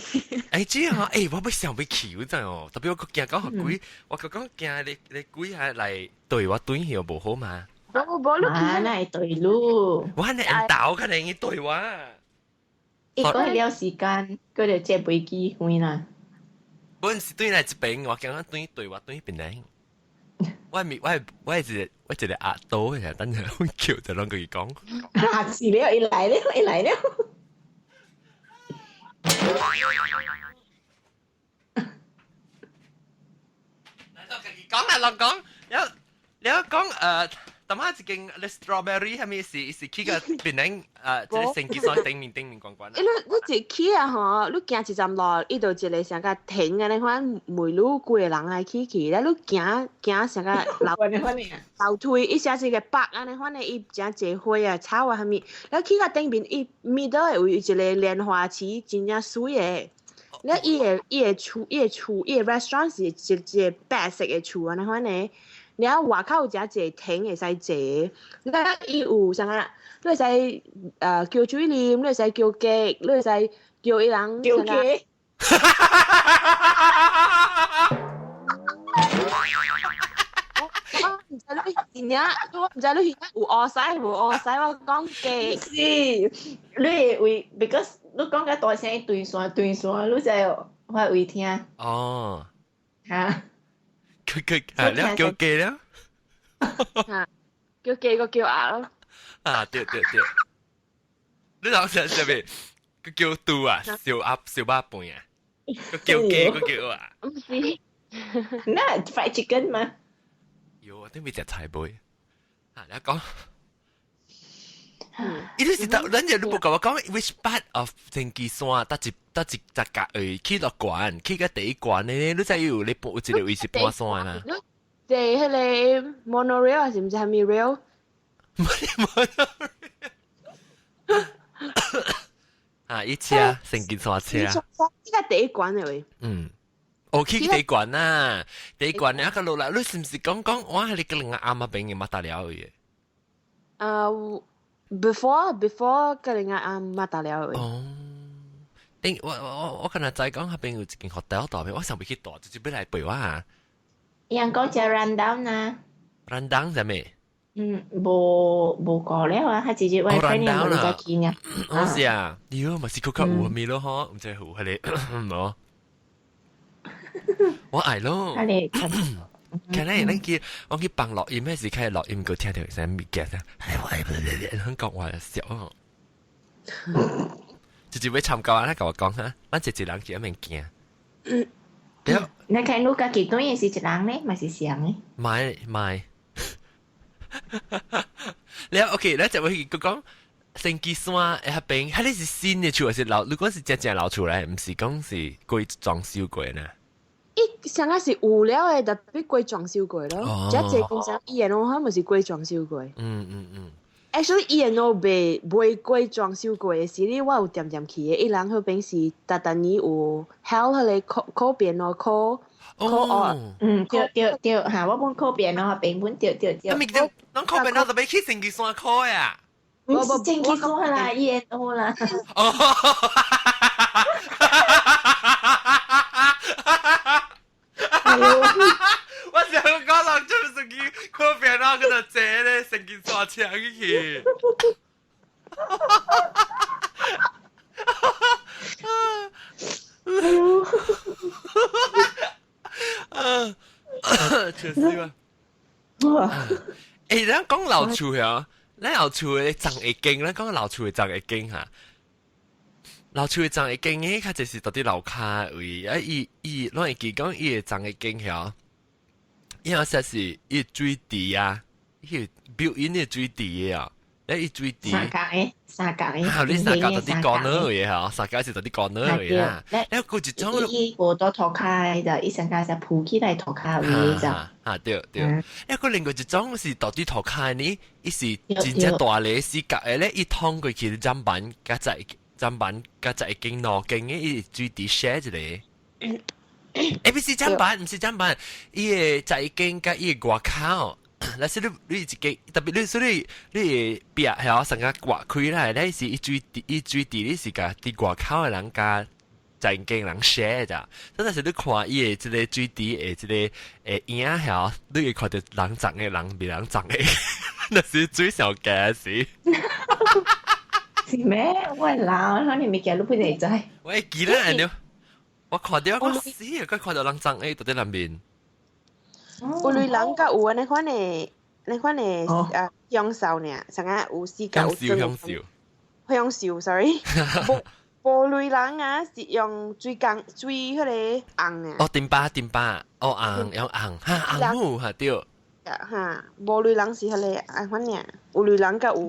S1: 欸，這樣欸，我欲想欲去，你知哦？特別我閣驚講予鬼，我閣講驚你你鬼還來對我對去無好嘛？
S2: 無無你
S3: 去，哪會對路？
S1: 我按呢緣投，可能伊對我。
S3: 伊過了時間，閣著坐飛機回啦。
S1: 本是對來這邊，我驚對對我對邊來。我咪我我一個我一個阿多，等下我叫就攏共伊講。
S3: 嚇死了！伊來了，伊來了。
S1: 講啦，人講，你講淡仔一間你 strawberry 係咪是去個檳城這個成吉山頂面頂面關關。
S2: 你一去啊吼，你行一站路，伊就一個像個亭安呢款，每路幾個人愛去去，咧你行行像個樓樓梯，伊寫一個北安呢款的，伊誠濟花啊、草啊啥物，咧去到頂面，伊面頭會有一個蓮花池，真正媠的。咧伊的厝伊的厝伊的 restaurant 是一個白色的厝安呢款的。了外口有誠濟亭會使坐，了伊有啥啊？你會使叫水啉，你會使叫雞，你會使叫伊人
S3: 叫雞。
S2: 我毋知你真正，我毋知你有烏西無烏西，我講雞。
S3: 是，你會 because 你講較大聲對線對線，你知我會聽。
S1: 哦。
S3: 嚇。
S1: 佢係你叫雞啦，
S2: 叫雞個叫鴨咯。
S1: 啊對對對，你頭先係咪佢叫豬啊？燒鴨燒肉飯啊？佢叫雞個叫啊？
S2: 唔是，
S3: 那 fried chicken 嘛？
S1: 有啊，都未食菜杯。啊，你講，伊就是得，咱就你無甲我講，which part of 成吉山，得一得一只格位去落關，去到第一關咧，你知有你有一個位是半山啦。
S2: 坐彼個 monorail 還是毋知啥物 rail？
S1: monorail 啊，伊車成吉山車。
S2: 呢個第一關的位。
S1: 嗯，哦，去第一關啊，第一關啊個落來，你是毋是講講我係你個兩個阿媽朋友馬達了嘅？
S2: 啊。Before 個人阿媽打了嘅。
S1: 哦，頂我可能知講彼邊有一間 hotel 大片，我想欲去住，就是欲來陪我啊。
S3: 伊人講食 rundown 啊。
S1: rundown 啥物？
S3: 嗯，無無過了啊，佢直接我 friend 無再去呢。
S1: 好是啊，喲，嘛是較較有味咯嗬，毋知有彼個喏。我愛咯。
S3: 彼個。
S1: 看來咱去我去放錄音，彼時開錄音，閣聽著啥物件啊？哎，我很講話笑哦。直接欲參加啊！佮我講哈，咱一一人去遐免驚。對。
S3: 你看你家己對是一人呢，嘛是雙呢？
S1: 買買。了 OK，咱就會閣講成吉山彼邊，彼個是新的厝還是老？如果是真正老厝咧，毋是講是過裝修過呢？
S2: 伊上個是有了的，特別過裝修過咯。這濟工廠伊個攏可能是過裝修過。Actually，伊個攏未未過裝修過的時，你我有恬恬去的。伊人彼邊是逐逐年有 held 彼個考考辯咯，考考哦。
S3: 嗯，對對對，嚇！我本考辯咯，邊本對對對。
S1: 啊，咪對，攏考辯咯，就欲去成吉山考呀。
S3: 毋是成吉山啦，E N O 啦。
S1: 哦。我想講人就是去考辯咯，佢就坐咧成吉山車去。啊！笑死我！
S3: 哇！
S1: 欸，咱講老厝呀，咱老厝的長會經，咱講老厝的長會經哈。老厝的長會經，彼較濟是佇佇樓跤位，啊，伊伊攏會記講伊的長會經遐，伊好像是伊水池啊，伊表演的水池的啊。你伊水池
S3: 三角的，三角的，
S1: 啊，你三角佇佇高腦的哈，三角是佇佇高腦的啦。你閣一種，
S3: 伊無到塗跤的，伊三角是鋪起來塗跤位就。
S1: 啊對對，一個另外一種是佇佇塗跤呢，伊是真正大个四角的咧，伊通過去砧板，佮在砧板佮在一間兩間的，伊是水池寫一個。欸，不是砧板，毋是砧板，伊的在一間佮伊的外口。若是你你一間，特別你所以你會壁遐成個刮開來，你是伊水池伊水池，你是共佇外口的人共在間人寫咋？真的是你看伊的這個水池的這個影遐，你會看著人長的人比人長的，那是水上加是。
S3: 是咩？我老，可能物件你不會知。
S1: 我會記得呢，我看著我死啊！我看著人長的佇佇內面。
S2: 有類人較有按呢款的，呢款的啊享受爾，啥個有四角有
S1: 享受
S2: 享受，sorry，無類人啊，是用水工水彼個紅啊。
S1: 哦，丁巴丁巴，哦紅用紅，哈紅好哈對。
S2: 哈，無類人是彼個按款爾，有類人佮有。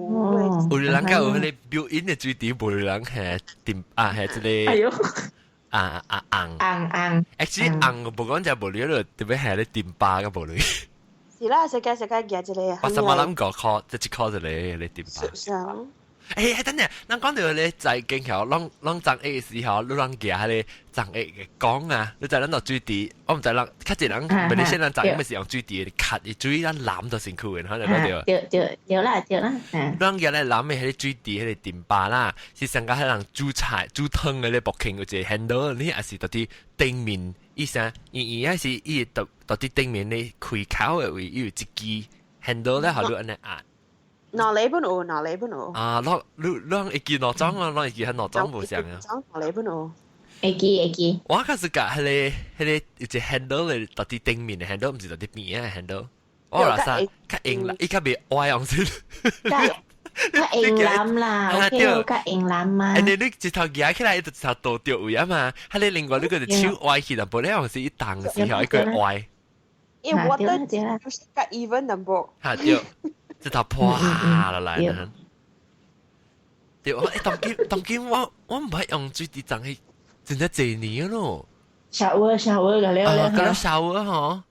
S1: 有類人佮有彼個表演的水池，無類人係丁啊係這個。
S3: 哎喲。
S1: 啊啊紅。
S3: 紅紅。
S1: Actually 紅無講就無類咯，特別係咧丁巴佮無類。
S2: 是啦，世界世界夾一個。
S1: 85五塊，這一塊一個咧丁巴。
S2: 是啊。
S1: 欸，等陣，咱講到咧在經橋，攏攏長下的時候，你攏行彼個長下的講啊，你知咱落水池，我毋知人較濟人，馬來西亞人長下是用水池吸伊水，咱淋到身軀的，可能對。
S3: 對對對啦對啦。
S1: 咱行咧淋的彼個水池，彼個丁巴啦，是上加彼人煮菜煮湯的咧，booking 有一個 handle，你也是佇佇頂面，伊啥伊伊還是伊佇佇佇頂面咧開口的位，伊有一支 handle 咧，予你按呢按。
S2: 哪裡本有？哪裡本有？
S1: 啊，攏你攏會記哪種啊？攏會記彼兩種無相啊？
S2: 哪裡本有？
S3: 會記會記。
S1: 我較是共彼個彼個有一個 handle 咧，佇佇頂面的 handle，毋是佇佇邊仔 handle。我話啥較硬啦，伊較袂歪樣先。
S3: 較硬攬啦，OK，較硬攬嘛。
S1: 哎，你你一頭舉起來，伊就一頭倒著位啊嘛。彼個另外你個就手歪去，但無咧樣是伊動的時候，伊個歪。
S2: 因為我的就是較 even 淡薄。
S1: 哈對。一頭破落來呢。對，我欸當今當今我我毋捌用水池沖去，真正濟年咯。
S3: shower shower 個了了。
S1: 個了 shower 吼。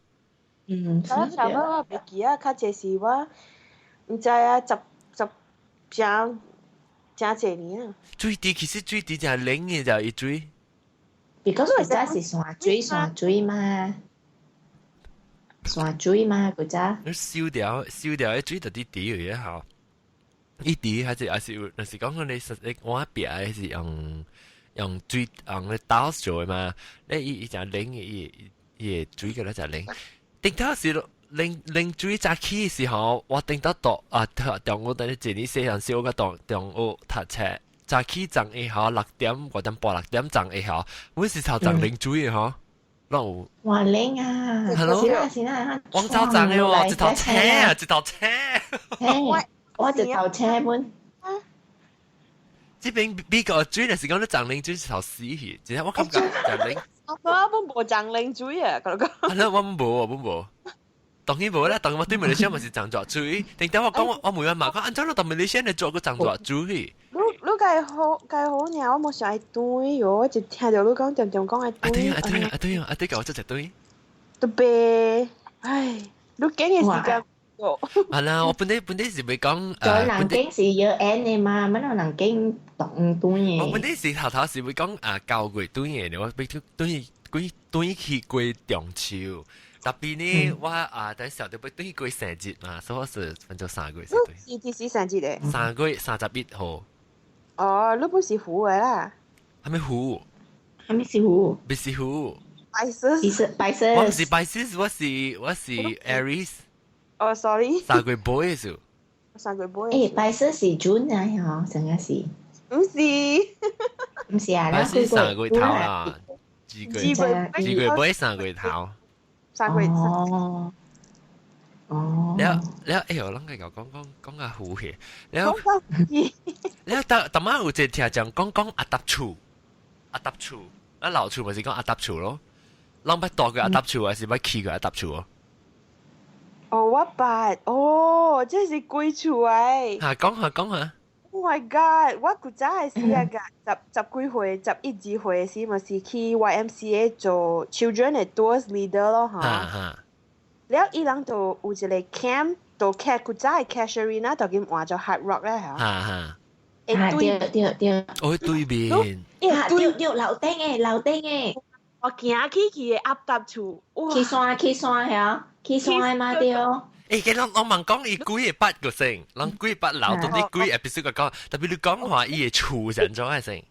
S3: 嗯。
S2: 個了 shower 我袂記啊，較濟是我毋知啊，十十誠誠濟年啊。
S1: 水池其實水池誠冷的就伊水。
S3: Because 古早是山水山水嘛。山水嘛，古早。
S1: 你燒掉燒掉，水就佇池裡吼。伊池還是還是有，若是講講你實你碗壁的是用用水用咧刀做的嘛？你伊伊誠冷的，伊伊會水個咧誠冷。頂頭是冷冷水早起的時候，我頂頭讀啊，中午等你一年細漢時，我讀中學讀冊，早起沖下吼6點5點半6點沖下吼，阮是頭沖冷水的吼。攏有。
S3: 哇冷啊！
S1: 係咯，
S3: 是啦是啦，
S1: 往走沖的喎，一頭車啊，一頭車。
S3: 我我一頭車本。
S1: 這邊美國水若是講你沖冷水是頭死去，真正我感覺誠冷。
S2: 我本無沖冷水啊，嗰個。
S1: 啊，我本無，我本無。當然無啦，當然我對馬來西亞嘛是沖熱水。頂等我講我我問我媽講，按怎你到馬來西亞你做個沖熱水？
S2: 你你計好計好爾，我無想愛對喲，我就聽著你講定定講愛
S1: 對。啊對啊對啊對啊，啊對，我做一對。
S2: 特別，唉，你講的時間。
S1: 係啦，我本地本地是會講。
S3: 在南京是要 N 的嘛，乜嘢南京當對嘅。
S1: 我本地是頭頭是會講啊9月對嘅，我對對對對去過中秋。特別呢，我啊等時候就要對過生日嘛，所以我是分做3個月是對。
S2: 是幾時生日的？3
S1: 月31號。
S2: 哦，你不是虎的啦？
S1: 係咪虎？
S3: 係咪是虎？
S1: 不是虎。
S2: 白色。
S3: 是白色。
S1: 我唔是白色，我是我是 Aries。
S2: 哦，sorry。
S1: 3月尾是。
S2: 3月尾。
S3: 欸，白色是 June 啊，嗬，成個是。
S2: 唔是。
S3: 唔是啊，
S1: 白色3月頭啦，2月2月尾3月頭。
S2: 3月。
S3: 哦。哦。
S1: 了了，哎喲，攏個講講講較糊去。了了，逐逐擺有一個聽眾講講阿搭厝，阿搭厝，啊老厝咪是講阿搭厝咯。攏捌住過阿搭厝，還是捌去過阿搭厝哦？
S2: 哦，我捌，哦，這是鬼厝誒。
S1: 嚇，講下講下。
S2: Oh my god！我古早的時啊，十十幾歲、十一二歲時，嘛是去 YMCA 做 children 的 tours leader 咯，嚇。了，伊人就有一個 camp，就 cat 古早的 Casuarina，就咁換做 Hard Rock 咧，嚇。
S1: 哈哈。
S3: 啊對對對。
S1: 哦，對面。
S3: 啊對對，樓頂的樓頂的。
S2: 我行起去的鴨搭厝。
S3: 去山去山係去山的嘛對。
S1: 欸，佢攏攏問講伊幾個八個星，攏幾八樓到底幾 episode 個講，特別你講話伊的厝是按怎個先？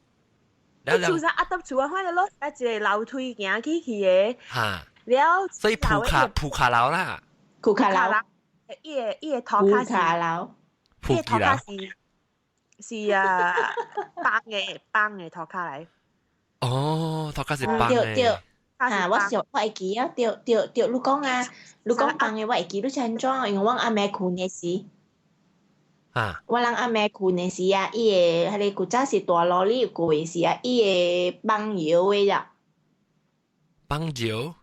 S2: 厝啥鴨搭厝啊，反正攞一個樓梯行起去的。
S1: 哈。
S2: 了，
S1: 所以鋪卡鋪卡樓啦。
S3: 鋪卡樓。
S2: 伊個伊個塗跤是。
S3: 鋪卡樓。
S2: 伊個塗跤是是啊，崩的崩的塗跤來。
S1: 哦，塗跤是崩的。
S3: 對對。啊，我想我會記啊，對對對，你講啊，你講崩的我會記，你是按怎？因為我暗暝睏的時。
S1: 啊，
S3: 我人暗暝睏的時啊，伊會彼个古早是大羅里過的時啊，伊會放藥的啦。
S1: 放藥？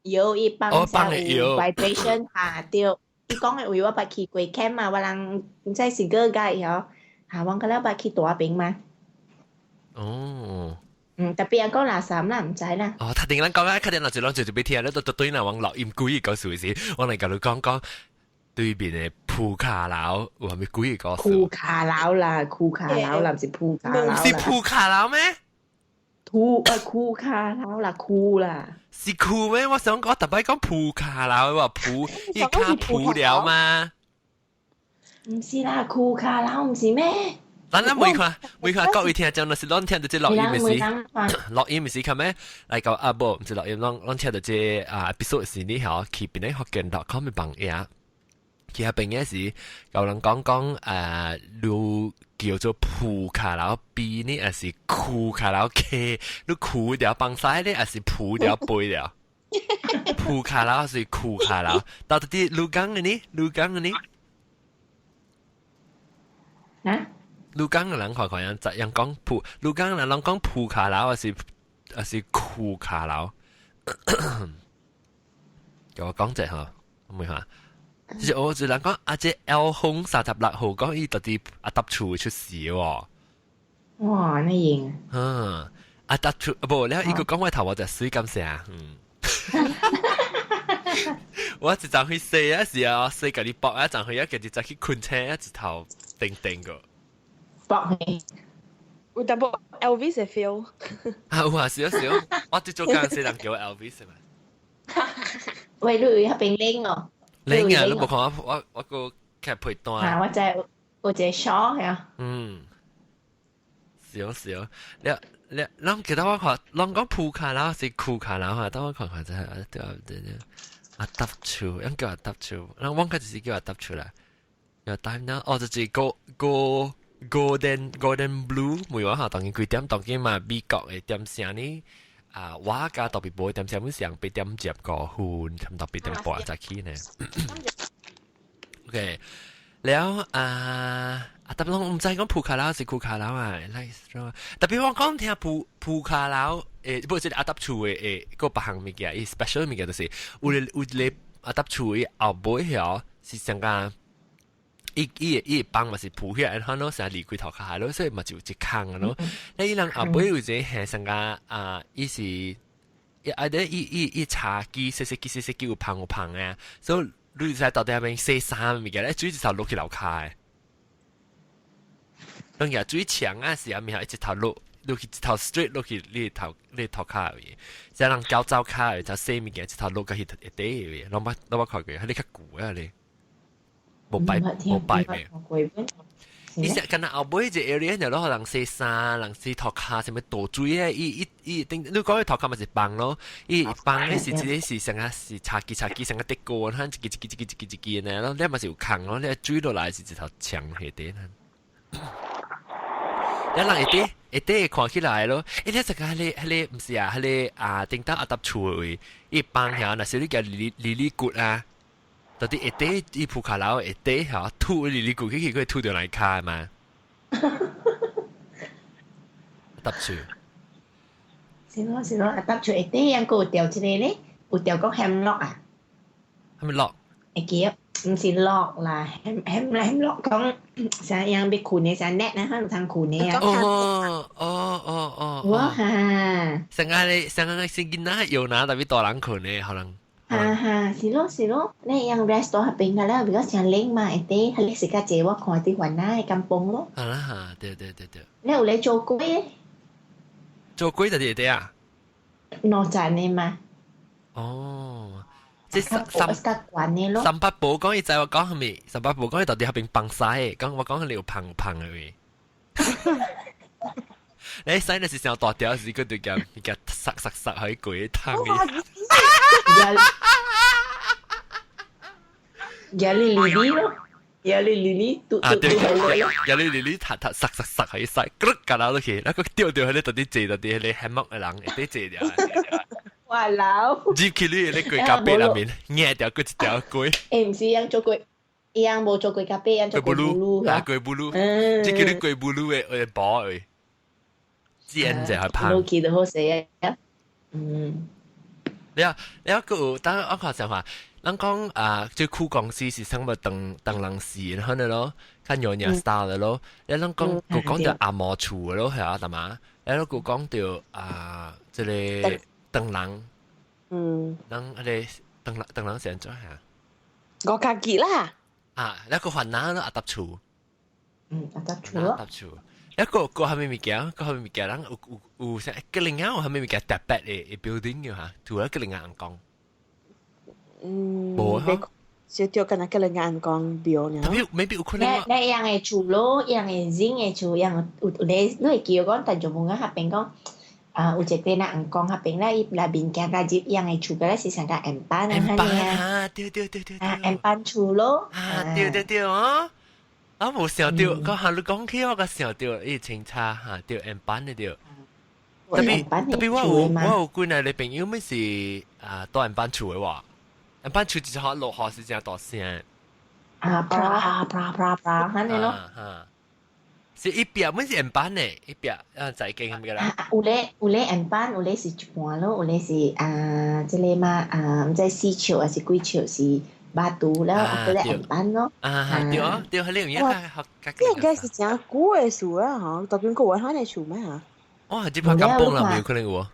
S3: 藥伊放
S1: 放的藥
S3: vibration 下對。伊講的位我捌去過 camp 嘛，我人真是個解吼，嚇我個了捌去大邊嘛。
S1: 哦。
S3: 嗯，特別人講垃圾啦，毋知啦。
S1: 哦，頭頂咱講啊，確定若是攏就就欲聽，你都對那往錄音鬼個故事，我來共你講講對面的鋪卡樓有啥物鬼故事？
S3: 庫卡樓啦，庫卡樓啦，毋是鋪卡樓啦。
S1: 是鋪卡樓咩？
S3: 庫啊，庫卡樓啦，庫啦。
S1: 是庫咩？我想講特別講鋪卡樓，話鋪伊卡鋪了嗎？
S3: 毋是啦，庫卡樓毋是咩？
S1: 咱每看每看各位聽眾，若是攏聽著這錄音的時，錄音的時較咩？來個啊無，毋是錄音，攏攏聽著這啊 episode 時呢吼，去邊個福建 .com 的網頁，其他邊個是有人講講你叫做鋪卡樓 B 呢，還是庫卡樓 K？你庫條放屎呢，還是鋪條背了？鋪卡樓還是庫卡樓？到底鹿港的呢？鹿港的呢？
S3: 啊？
S1: 鹿港的人看看樣怎樣講鋪？鹿港人攏講鋪卡樓，還是庫卡樓？叫我講者吼，唔會看。就是我就人講阿這 L 紅36號講伊到底阿搭厝出事喎。
S3: 哇，那型。
S1: 嗯，阿搭厝無了，伊個講我頭我就水感聲，嗯。我一陣去洗啊，是啊，洗家己搏啊，一陣去啊，家己再去困車啊，一頭定定個。
S3: 搏你。
S2: 有淡薄 Elvis 的 feel。
S1: 啊有啊，是啊是啊，我最早間時人叫我 Elvis 嘛。
S3: 喂，你有遐邊冷哦？
S1: 冷啊！你無看我我我個劇配單。
S3: 啊，我知有一個 show 係啊。
S1: 嗯，是哦是哦，你你咱記得我看，攏講鋪卡樓是庫卡樓哈，等我看看真係對啊對對，阿搭厝，應叫阿搭厝，咱我開始是叫阿搭厝啦。有單呢，哦，就是 go go golden golden blue，每晚哈，當今幾點？當今嘛，美國的點聲呢？啊，我家特別無點聲，本上8點15，差不多8點半才起呢。OK，了啊啊，特別我毋知講鋪卡樓是庫卡樓啊，特別我講聽鋪鋪卡樓，誒，不是阿搭厝的誒，個別項物件，伊 special 物件就是有有一個阿搭厝的後尾曉是上個。伊伊伊幫嘛是鋪起來，然後咯成日離開頭殼咯，所以嘛就有一空咯。那伊人後尾有一個係上個啊，伊是伊啊，伊伊伊茶几細細幾細細幾有芳有芳啊，所以你使到底遐邊洗衫物件，咧水一頭落去樓跤的。當然水牆啊是啊，物一頭落落去一頭 straight 落去你頭你頭跤位，即人膠走跤的，就洗物件一頭落去一底位，攏捌攏捌看過，彼個較舊啊咧。無擺無擺咩？伊是敢若後尾一個 area 就攞人洗衫，人洗塗跤，啥物倒水啊！伊伊伊頂，你講伊塗跤嘛是放咯，伊放咧是這個是啥個是茶几茶幾啥個滴過，一支一支一支一支一支呢，咯，你嘛是有空咯，你水落來是一頭牆下底。你人會底會底看起來咯，欸，你這個彼个彼个毋是啊，彼个啊，頂當阿搭厝位，伊放遐，若是你共離離離骨啊。到底下底伊鋪卡樓下底嚇吐離離骨去去，佢吐到來跤嘛？搭厝。
S3: 是咯是咯，啊搭厝下底還閣有掉一個咧，有掉講 hemlock 啊？
S1: 啥物 lock？
S3: 會記得，毋是 lock 啦，hem hem hemlock 講啥樣欲睏的啥 net 啊，可能通睏的啊。
S1: 哦哦哦哦。
S3: 哇哈！
S1: 上個咧，上個是囡仔有拿特別大人睏的，可能。
S3: 哈哈，是咯是咯，你樣 rest 到彼邊個啦，比較誠冷嘛，下底彼個時較濟，我看佇雲南的甘榜咯。
S1: 啊啦哈，對對對對。
S3: 你有咧做粿？
S1: 做粿就是底啊？
S3: 兩層的嘛。
S1: 哦，這
S3: 三三較懸的咯。
S1: 三八寶講伊知我講啥物？三八寶講伊到底彼邊放屎的，講我講彼有芳芳的位。你屎那是上大條，是個對共物件塞塞塞喺櫃湯的。
S3: 壓你哩哩咯，壓你哩哩，嘟嘟嘟咯。
S1: 壓你哩哩，塔塔塞塞塞喺塞，咕嚕夾落去，那個掉掉喺你到底坐到底彼個 hammock 的人會佇坐掉。
S3: 哇老！
S1: 入去你彼個櫃夾壁內面，壓掉閣一條粿。
S3: 欸，毋是樣做粿，伊樣無做過咖啡，樣做過布魯。
S1: 啊，過布魯，這叫你過布魯的的寶的，煎者係芳。
S3: 落去就好勢啊。嗯。
S1: 你啊，你啊，個等我看上話，人講啊，這舊公司是啥物唐唐人式，可能咯，較娘惹 style 的咯。你人講閣講著紅毛厝的咯，係啊，係嘛？你閣講著啊，這个唐人，人彼个唐人唐人是按怎啊？
S2: 五角結啦。
S1: 啊，那個雲南咯，鴨踏厝。
S3: 嗯，鴨踏厝咯。
S1: 鴨踏厝。一個個啥物物件，個啥物物件，人有有有啥？吉林啊有啥物物件特別的 building 嘅嚇？除了吉林尪公。
S2: 嗯。
S1: 無哈。
S2: 小條敢若吉林尪公廟爾。
S1: 特別 maybe 有可能。
S3: 你你樣的厝咯，樣的新的厝，樣有有咧，你會記講，但就無講彼邊講，啊，有一個人尪公彼邊咧，伊內面行較入樣的厝，個咧是上個鉛板啊，
S1: 鉛板啊，對對對對。
S3: 啊，鉛板厝咯。
S1: 啊，對對對哦。啊，無想著，講下你講起我閣想著，伊清查哈，對鉛板的對。特別特別我有幾个朋友，咪是啊，住鉛板厝的話，鉛板厝一下落雨是誠大聲。
S3: 啊，啪啪啪啪，按呢咯。
S1: 是伊壁咪是鉛板的，伊壁啊在間係咪啦？
S3: 有咧有咧鉛板，有咧是一半咯，有咧是啊，這个嘛啊，毋知四尺還是幾尺是巴肚了，啊，閣咧鉛板咯。
S1: 啊，對啊，對，彼個有影較較
S2: 這應該是誠舊的厝啊，吼，當今閣有彼个厝咩嚇？
S1: 哇，這擺甘榜啦，有可能有無？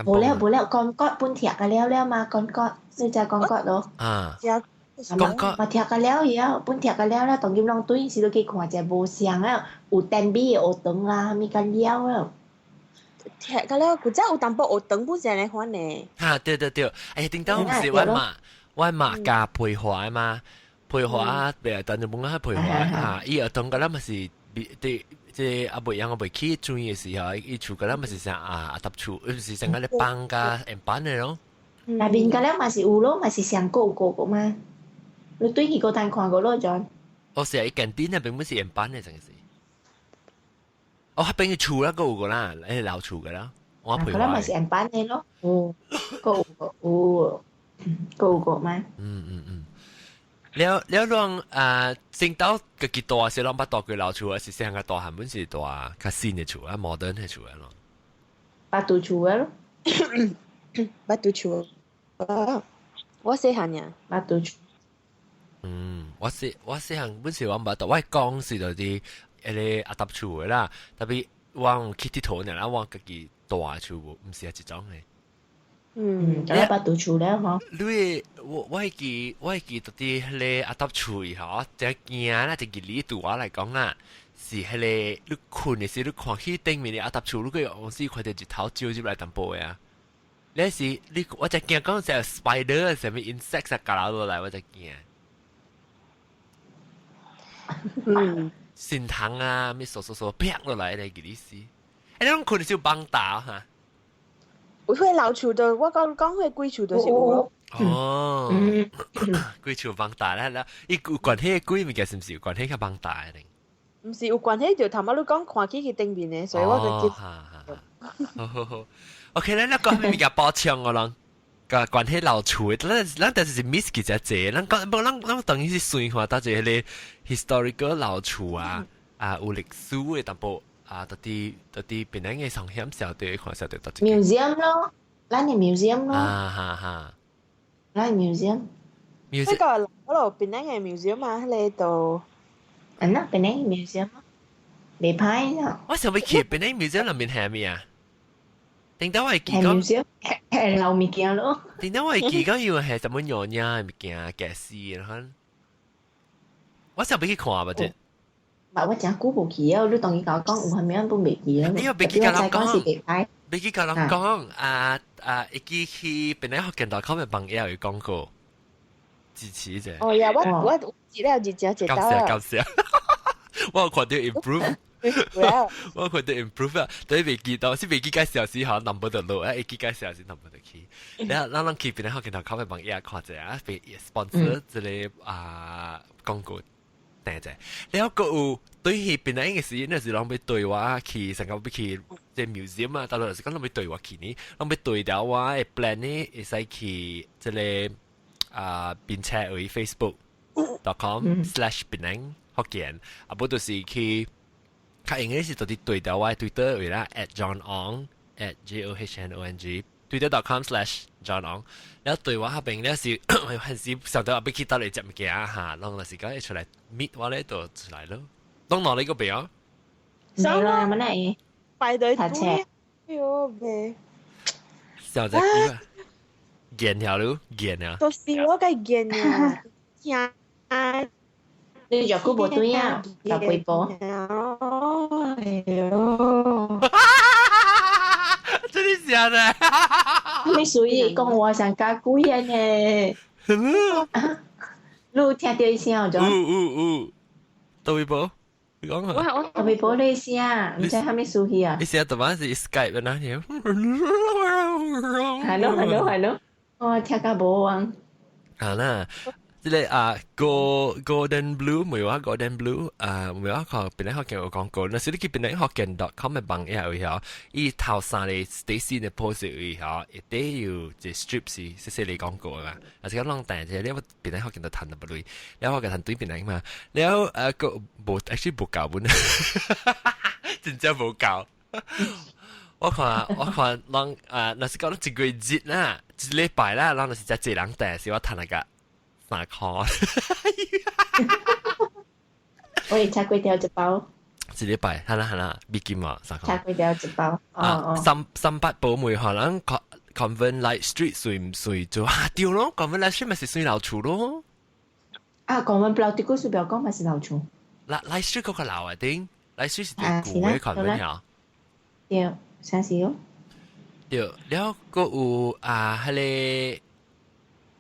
S3: 無了無了，鋼骨本拆個了了嘛，鋼骨，你知鋼骨咯？
S1: 啊，鋼骨
S3: 嘛拆個了以後，本拆個了了，當今攏對時都去看者無相啊，有單米的學堂啦，啥物甲了了。
S2: 拆個了，古早有淡薄學堂本是按呢款呢。
S1: 哈，對對對，哎，頂當毋是我媽，我媽教培華的嘛，培華，別當就冇講培華啊，伊學堂個咱嘛是對。這啊袂樣我袂去注意的時候，伊厝個咱嘛是啥啊鴨踏厝，毋是成個咧放甲鉛板的咯。
S3: 內面個了嘛是有咯，嘛是上個有個個嘛。你對去個單看過咯，John？
S1: 哦，是啊，伊近邊那邊本是鉛板的，成是。哦，彼邊的厝啦，閣有個啦，欸老厝個啦，我陪
S3: 我。嗰嘛是鉛板的咯，有，閣有個有，閣有個嘛。
S1: 嗯嗯嗯。了了，攏啊，先到家己住是攏捌住過老厝，還是細漢較大漢本是住較新的厝啊，modern 的厝啊咯。
S3: 捌住厝的咯，
S2: 捌住厝。我細漢爾，
S3: 捌住厝。
S1: 嗯，我細漢本是我毋捌住，我講是就是彼个鴨踏厝的啦，特別我有去𨑨迌爾啦，我家己住的厝無，毋是一種的。
S3: 嗯，就捌住厝了吼。
S1: 你我會記我會記到佇彼个鴨踏厝以後，真驚啦！一個日對我來講啦，是彼个你睏的時，你看彼頂面的鴨踏厝，你閣有時看著日頭照入來淡薄的啊。你是你我就驚講是 spider 啥物 insect 啊，咬落來，我就驚。心疼啊，咩嗖嗖嗖啪落來咧，記你死。欸，你攏睏的時有綁打哈？
S2: 有彼老厝就我講講彼鬼厝就是有咯。
S1: 哦，鬼厝綁打啦啦，伊有關係鬼物件是毋是有關係較綁打的？
S2: 毋是有關係，就頭仔你講看起去頂面的，所以我就記。
S1: 好好好，OK，咱咱講啥物件補充我攏？個關係老厝的，咱咱但是是 miss 記者濟，咱講無咱咱當然是算看到一個 historical 老厝啊，啊有歷史的淡薄啊，到底到底邊個上險小對看小對到底。
S3: museum 咯，咱的 museum 咯。
S1: 啊哈哈。
S3: 咱 museum。
S2: 呢個嗰度邊個 museum 啊？彼个度。
S3: 啊，那邊個 museum？袂歹啊。
S1: 我想欲去邊個 museum 內面係咩啊？頂到我會記講，
S3: 係老物件咯。
S1: 頂到我會記講，以為係什麼娘惹物件、家私，然後我想欲去看吧，啫。
S3: 唔我誠久無去啊！你當伊共我講有啥物，我都袂記啊。
S1: 你又袂記共人講，
S3: 講，
S1: 袂記共人講啊啊！會記去本來福建大口的朋友有講過支持者。
S2: 哦呀，我我記了一隻一
S1: 感謝感謝，我有看著 improve。我看著 improve 啊，對袂記得，是袂記介紹時吼 number 就落，啊會記介紹時 number 就去。然後咱咱去邊個福建大口的朋友看者啊，被 sponsor 這个啊廣告。訂者，然後閣有對彼邊來嘅時，那時攏欲對我去，成個欲去這 museum 啊，到落是講攏欲對我去呢，攏欲對掉我的 plan 呢，會使去這个啊，並且為 Facebook。.com/Penang 福建，啊，無就是去較用的是到佇對著我 Twitter 位啦，@JohnOng @JohnOng twitter.com/JohnOng，然後對我彼邊咧是還是想到欲去佗裡食物件哈，攏就是講會出來 meet 我咧就出來咯。攏哪裡個邊啊？
S3: 沒啦，乜嚟？
S2: 排隊
S3: 讀冊。
S2: 哎喲，袂。
S1: 小只雞啊，見條路見啊。
S2: 都是我該見啊，聽。
S3: 你著久無對啊，就幾步。
S2: 哎喲！
S1: 真的假的？
S3: 你屬於講話上加貴啊呢？你有聽到伊聲有？
S1: 有有有，倒一步，你講啊？
S2: 我
S3: 倒一步你聲，毋知啥物事去啊？
S1: 你聲特別是 Skype 那樣。
S3: 係咯係咯係咯，我聽甲無啊。
S1: 啊啦。這個啊，Golden Blue 唔係話 Golden Blue 啊，唔係話靠檳城福建有廣告，若是你去檳城福建 .com 的網頁位吼，伊頭三個 Stacy 的 post 位吼，一定有一個 strip 是細細個廣告嘛，啊是講攏訂這個，你檳城福建就趁淡薄鐳，了我共趁對檳城嘛，了啊個無 actually 無夠本，真正無夠。我看攏啊，若是講一個月日啦，一禮拜啦，攏就是遮濟人訂，是我趁那個3箍。
S3: 我會拆幾條一包。
S1: 一禮拜，係啦係啦，美金啊，3箍。
S3: 拆幾條一包。哦哦。
S1: 三八寶梅可能 Convent Light Street 算毋算做啊？對咯，Convent Light Street 咪是算老厝咯。
S3: 啊，Convent 老啲古書表講咪是老厝。
S1: Light Street 嗰個老啊頂，Light Street 是舊的 Convent 呀。
S3: 對，啥是哦？
S1: 對，了閣有啊，彼个。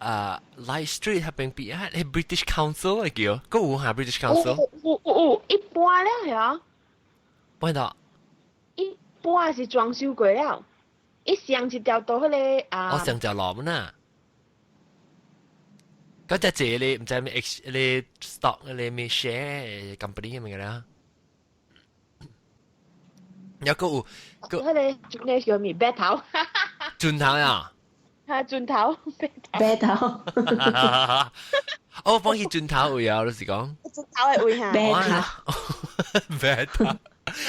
S1: 啊，Light Street 彼邊邊啊，係 British Council 來叫，閣有哈 British Council。
S2: 有有有，一半了係
S1: 半到。
S2: 一半是裝修過了，伊上一條到彼个啊。
S1: 哦，上條路嘛。嗰隻借你毋知咩 X 你 stock 你咩 share company 咁樣啦。有個有
S2: 個。彼个那叫咩？白頭。
S1: 磚頭啊！
S2: 嚇，磚頭，
S3: 白頭。
S1: 哦，放去磚頭位啊，老實講。
S2: 磚頭的位嚇。
S3: 白頭。
S1: 白頭。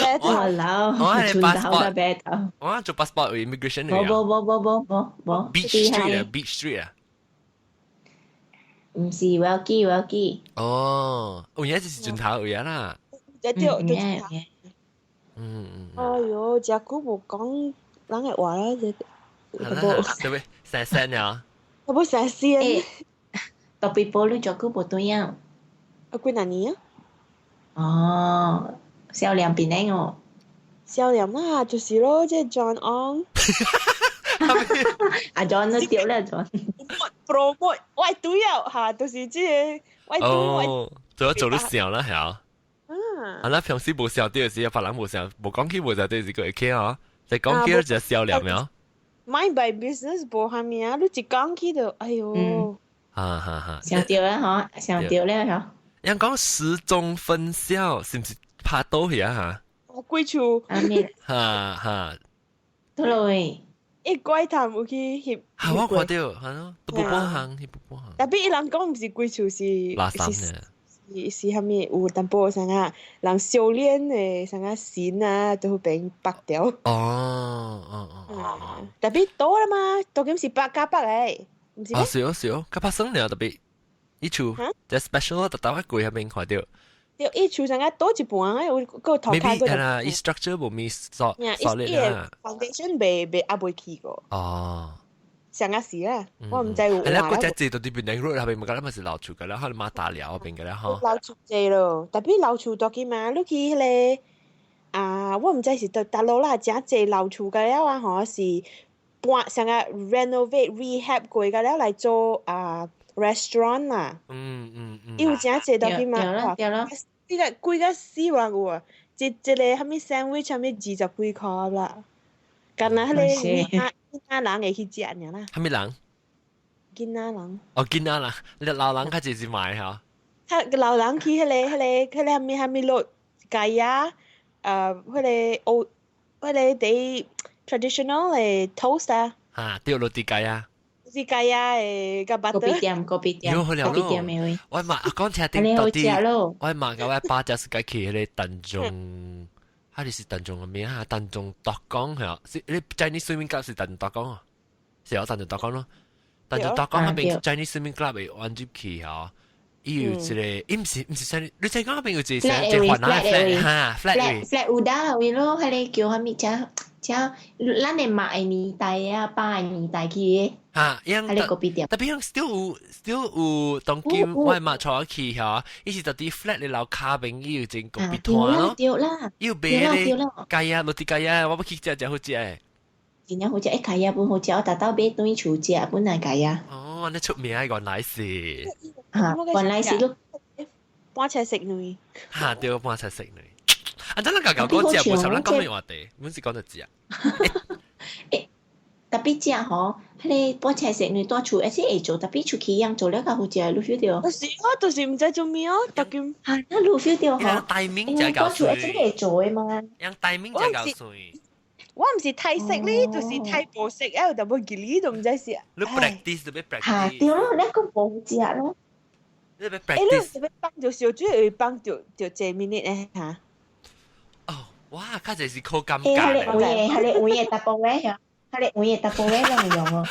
S2: 白頭。
S3: 我老。
S1: 我係
S3: 磚頭嘅白頭。
S1: 我做 passport immigration
S3: 無無無無無無無。
S1: Beach Street 啊，Beach Street 啊。
S3: 毋是 Wilkie Wilkie。
S1: 哦，有影就是磚頭位啊啦。
S2: 對對對。
S1: 嗯。
S2: 哎喲，遮久無講人的話啦，這。
S1: 對不對？成聲啊！
S2: 我無成聲。
S3: 特別保你遮久無對啊？
S2: 啊，幾若年啊？
S3: 哦，少年變靚哦。
S2: 少年啊，就是咯，這 John Ong。
S3: 阿 John 都掉啦，John。
S2: promote 我對啊，嚇，就是這个我對我。
S1: 做做得笑啦，係啊。
S2: 啊。
S1: 啊，那平時無笑對時，別人無笑，無講起無笑對時，佢會起哦。就講起就笑臉了。
S2: Mind by business 無蝦米啊，你一講起就哎喲。
S1: 哈哈哈！
S3: 想掉啦，嗬，想掉咧，嗬。
S1: 人講時鐘分銷是毋是拍倒去啊？嚇？
S2: 我鬼厝。
S3: 啊咩？
S1: 哈哈。
S3: 倒落去。
S2: 一怪談有去翕。
S1: 嚇！我看到，係咯，都無半行，翕無半行。
S2: Tapi 伊人講毋是規厝是。
S1: 垃圾呢？
S2: 是是蝦米？有淡薄啥啊？人修煉的啥啊神啊，都會被拔掉。
S1: 哦哦哦。
S2: Tapi 多啦嘛，當今是100加100的，毋是
S1: 啊，是哦是哦，較拍算了 tapi 伊厝，這 special 特特較貴彼邊看到。
S2: 對，伊厝啥啊多一半，有個頭開
S1: 過。啦，伊 structure 無咪 solid 啦。
S2: foundation 未未還未起過。
S1: 哦。
S2: 上個是啦，我毋知有。
S1: 係啦，嗰隻字到啲邊 road 彼邊，咪覺得咪是老厝㗎啦，可能馬達寮彼邊㗎啦，嗬。
S2: 老厝濟咯，tapi 老厝多去嘛，你去彼个啊，我毋知是佗佗落啦，誠濟老厝個了啊，吼是搬啥個 renovate rehab 過個了來做啊 restaurant 啦。伊有誠濟多去嘛？
S3: 對啦對啦。
S2: 這個貴甲死亡有啊！一一个啥物 sandwich 啥物20幾箍啦，干焦彼个囡仔人會去食爾啦。
S1: 啥物人？
S2: 囡仔人。
S1: 哦，囡仔人，你老人較濟是買嚇。
S2: 較老人去彼个啥物啥物落雞仔，彼个烏，彼个佇 traditional 的 toast 啊。
S1: 嚇，對，落地雞啊。
S2: 是 kaya 的佮
S3: 咖啡店，咖啡店，咖啡店的位。
S1: 我嘛講聽頂到底，我嘛佮我爸食是該去彼个淡江，還是淡江的名啊？淡江大江係是你 Chinese swimming club 是淡江大江啊？是啊，淡江大江咯。淡江大江彼邊 Chinese swimming club 會玩入去吼。伊有一個，伊毋是毋是 Chinese，你知講彼邊有一個一個雲南 flat 哈
S3: flat flat 有呾位咯，彼个叫啥物遮遮，咱的媽的年代啊，爸的年代去的。
S1: 哈，樣
S3: 彼个咖啡店。
S1: Tapi 樣 still 有 still 有當今我媽帶我去吼，伊是佇 flat 的樓跤邊，伊有一個咖啡攤咯。
S3: 對啦，
S1: 伊有賣咧 kaya 落地 kaya，我欲去食食好食的。
S3: 真正好食，欸 kaya 本好食，我逐晝買轉厝食，本來 kaya。
S1: 哦，你出名原來是。
S3: 嚇，原來是都
S2: 搬出食卵。
S1: 嚇，對，搬出食卵。啊，真係舊舊講食，無插咱講咩話題，阮是講就食。
S3: 欸，tapi 食吼，彼個搬出食卵蹛厝，而且會做，tapi 出去樣做了較好食，你 feel 著？
S2: 就是我就是毋知做咩哦，特今。
S3: 嚇，那你 feel 著吼？
S1: 大名就夠
S3: 蹛厝，而且會做的嘛。
S1: 用大名就夠水。
S2: 我毋是太識咧，就是太無識，啊有淡薄記哩都毋知是。
S1: 你 practice 就欲 practice。
S3: 嚇，對咯，你閣無食咯。
S1: 你欲 practice。
S2: 欸，你欲放著燒水會放著著幾 minute 咧嚇？
S1: 哦，哇，較濟是靠感覺。
S3: 欸，彼個位的，彼個位的淡薄位嚇，彼個位的淡薄位攏會用哦。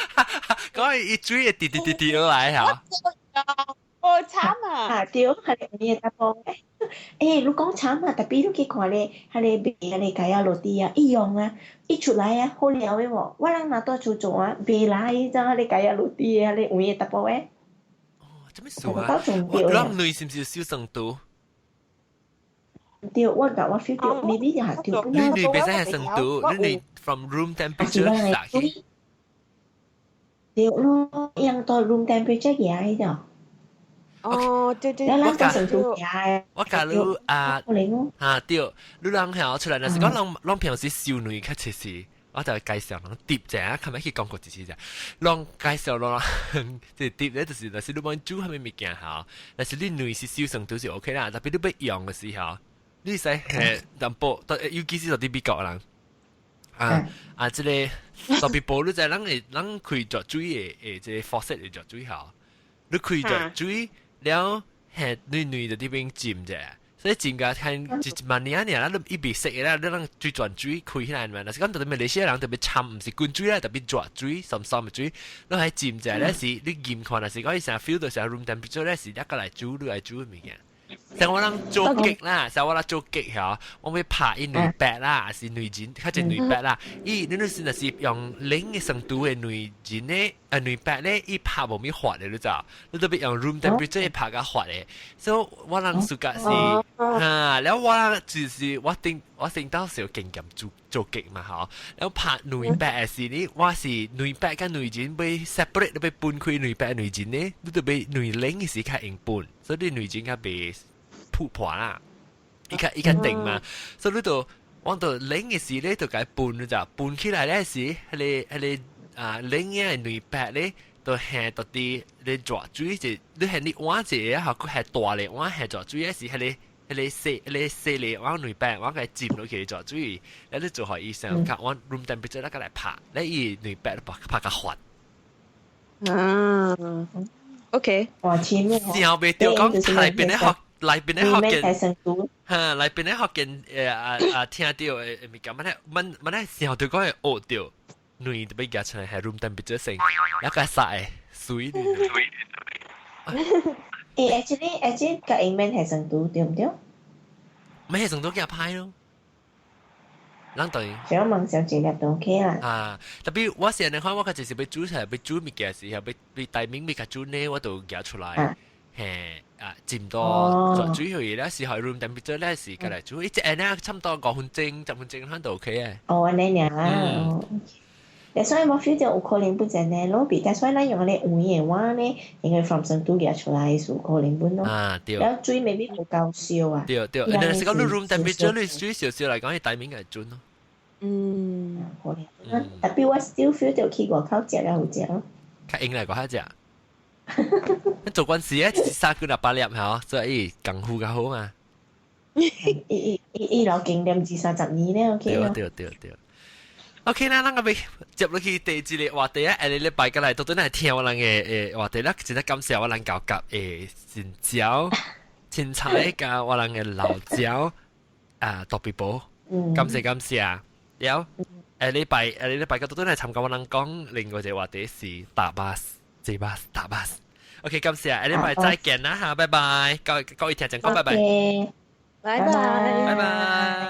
S1: 講伊水會滴滴滴滴落來嚇。
S2: 哦，慘啊！
S3: 嚇對，彼個位的淡薄位。欸，你講慘啊，tapi 你去看咧，彼個賣彼個 kaya 落地啊，伊用啊，伊出來啊，好料的無？我人若蹛厝做啊，袂來，知影彼個 kaya 落地啊，彼個位的淡薄位。
S1: 哦，這麼數啊？我咱女是毋是燒生度？
S3: 對，我甲我 feel 著，maybe 也對。
S1: 你女袂使係生度，你女 from room temperature 下去。
S3: 對咯，用到 room temperature 嘢就。
S2: 哦，對對，
S3: 我教
S1: 我教你啊，嚇對，你人曉出來，若是講人人平時燒卵較切是，我就介紹人碟者，琴日去講過一次者，人介紹人，這碟咧就是，若是你欲煮啥物物件吼，若是你卵是燒生都是 OK 啦，tapi 你欲用的時候，你使係淡薄，尤其是佇美國人。啊啊！這個特別薄，你知人會人開熱水的，這個 faucet 會熱水吼，你開熱水了，係你卵佇裡面浸者，所以浸甲看一萬年爾，咱伊袂熟的啦，你人水轉水開起來嘛。若是講特別馬來西亞人特別摻，毋是滾水啦，特別熱水、酸酸的水，你還浸者咧是你驗看，若是講伊成 feel 到成 room temperature 咧是一個來煮，你來煮的物件。像我人做 cake 啦，像我人做 cake 嚇，我欲拍伊卵白啦，是卵仁，較濟卵白啦。伊你若是若是用冷的程度的卵仁咧，啊卵白咧，伊拍無咪滑的，你知？你特別用 room temperature 拍較滑的。所以我人 suka 是，哈，了我人就是我頂我頂到時有經驗做做 cake 嘛，吼。了拍卵白的時呢，我是卵白佮卵仁欲 separate，你欲分開卵白卵仁呢，你著欲卵冷的時較用分，所以你卵仁較袂噗破啦，伊較伊較定嘛，所以你就我就冷的時咧就共分你知，分起來咧時，彼個彼個啊冷的卵白咧，就下到佇咧熱水就你係你碗一個，吼，閣係大咧碗下熱水的時，彼個彼個細彼個細咧碗卵白，我共浸落去熱水，了你做予伊先較按 room temperature 咧閣來拍，咧伊卵白拍拍較滑。
S2: 啊，OK，
S3: 哇，前面
S1: 想袂著講內邊咧學。內邊咧福建，哈，內邊咧福建誒啊啊聽著的物件，乜咧乜乜咧想著講會學著，卵特別夾出來係 room temperature 先，一個殺的水。
S3: 欸，actually actually 佮英文係成都對毋對？
S1: 咩成都幾歹咯？人對。
S3: 想問小姐粒都 OK 啦。
S1: 啊，tapi 我現在看我較就是欲煮出來，欲煮物件時候，欲欲大明欲較煮呢，我就夾出來。嘿啊，浸到熱水去咧，時候 room temperature 咧是過來煮，一隻呢差不多5分鐘、10分鐘，可就 OK 嘅。
S3: 哦，按呢爾。但所以我 feel 著有可能本身呢，攞比，但所以咱用咧黃的話呢，應該 from 成都夾出來是有可能本咯。
S1: 啊，對。
S3: 了水未必無夠燒啊。
S1: 對對，你是講你 room temperature 你水燒燒來講，伊大明會準咯。
S3: 可能。Tapi 我 still feel 著去外口食了好食咯。
S1: 較用來外口食。做關事啊，三個六八粒嚇，所以功夫較好嘛。
S3: 伊伊伊伊老經驗二三十年咧，OK
S1: 對對對對。OK 啦，咱個欲接落去第二個話題啊，下個禮拜過來到底來聽我人的話題啦，真正感謝我人厚頰的新椒、青菜佮我人的老椒啊，特別寶，感謝感謝。了，下禮拜個到底來參加我人講另外一個話題是搭巴士、坐巴士、搭巴士。OK，感謝，下禮拜再見啦嚇，拜拜，各各位聽眾講拜拜，
S2: 拜拜，
S1: 拜拜。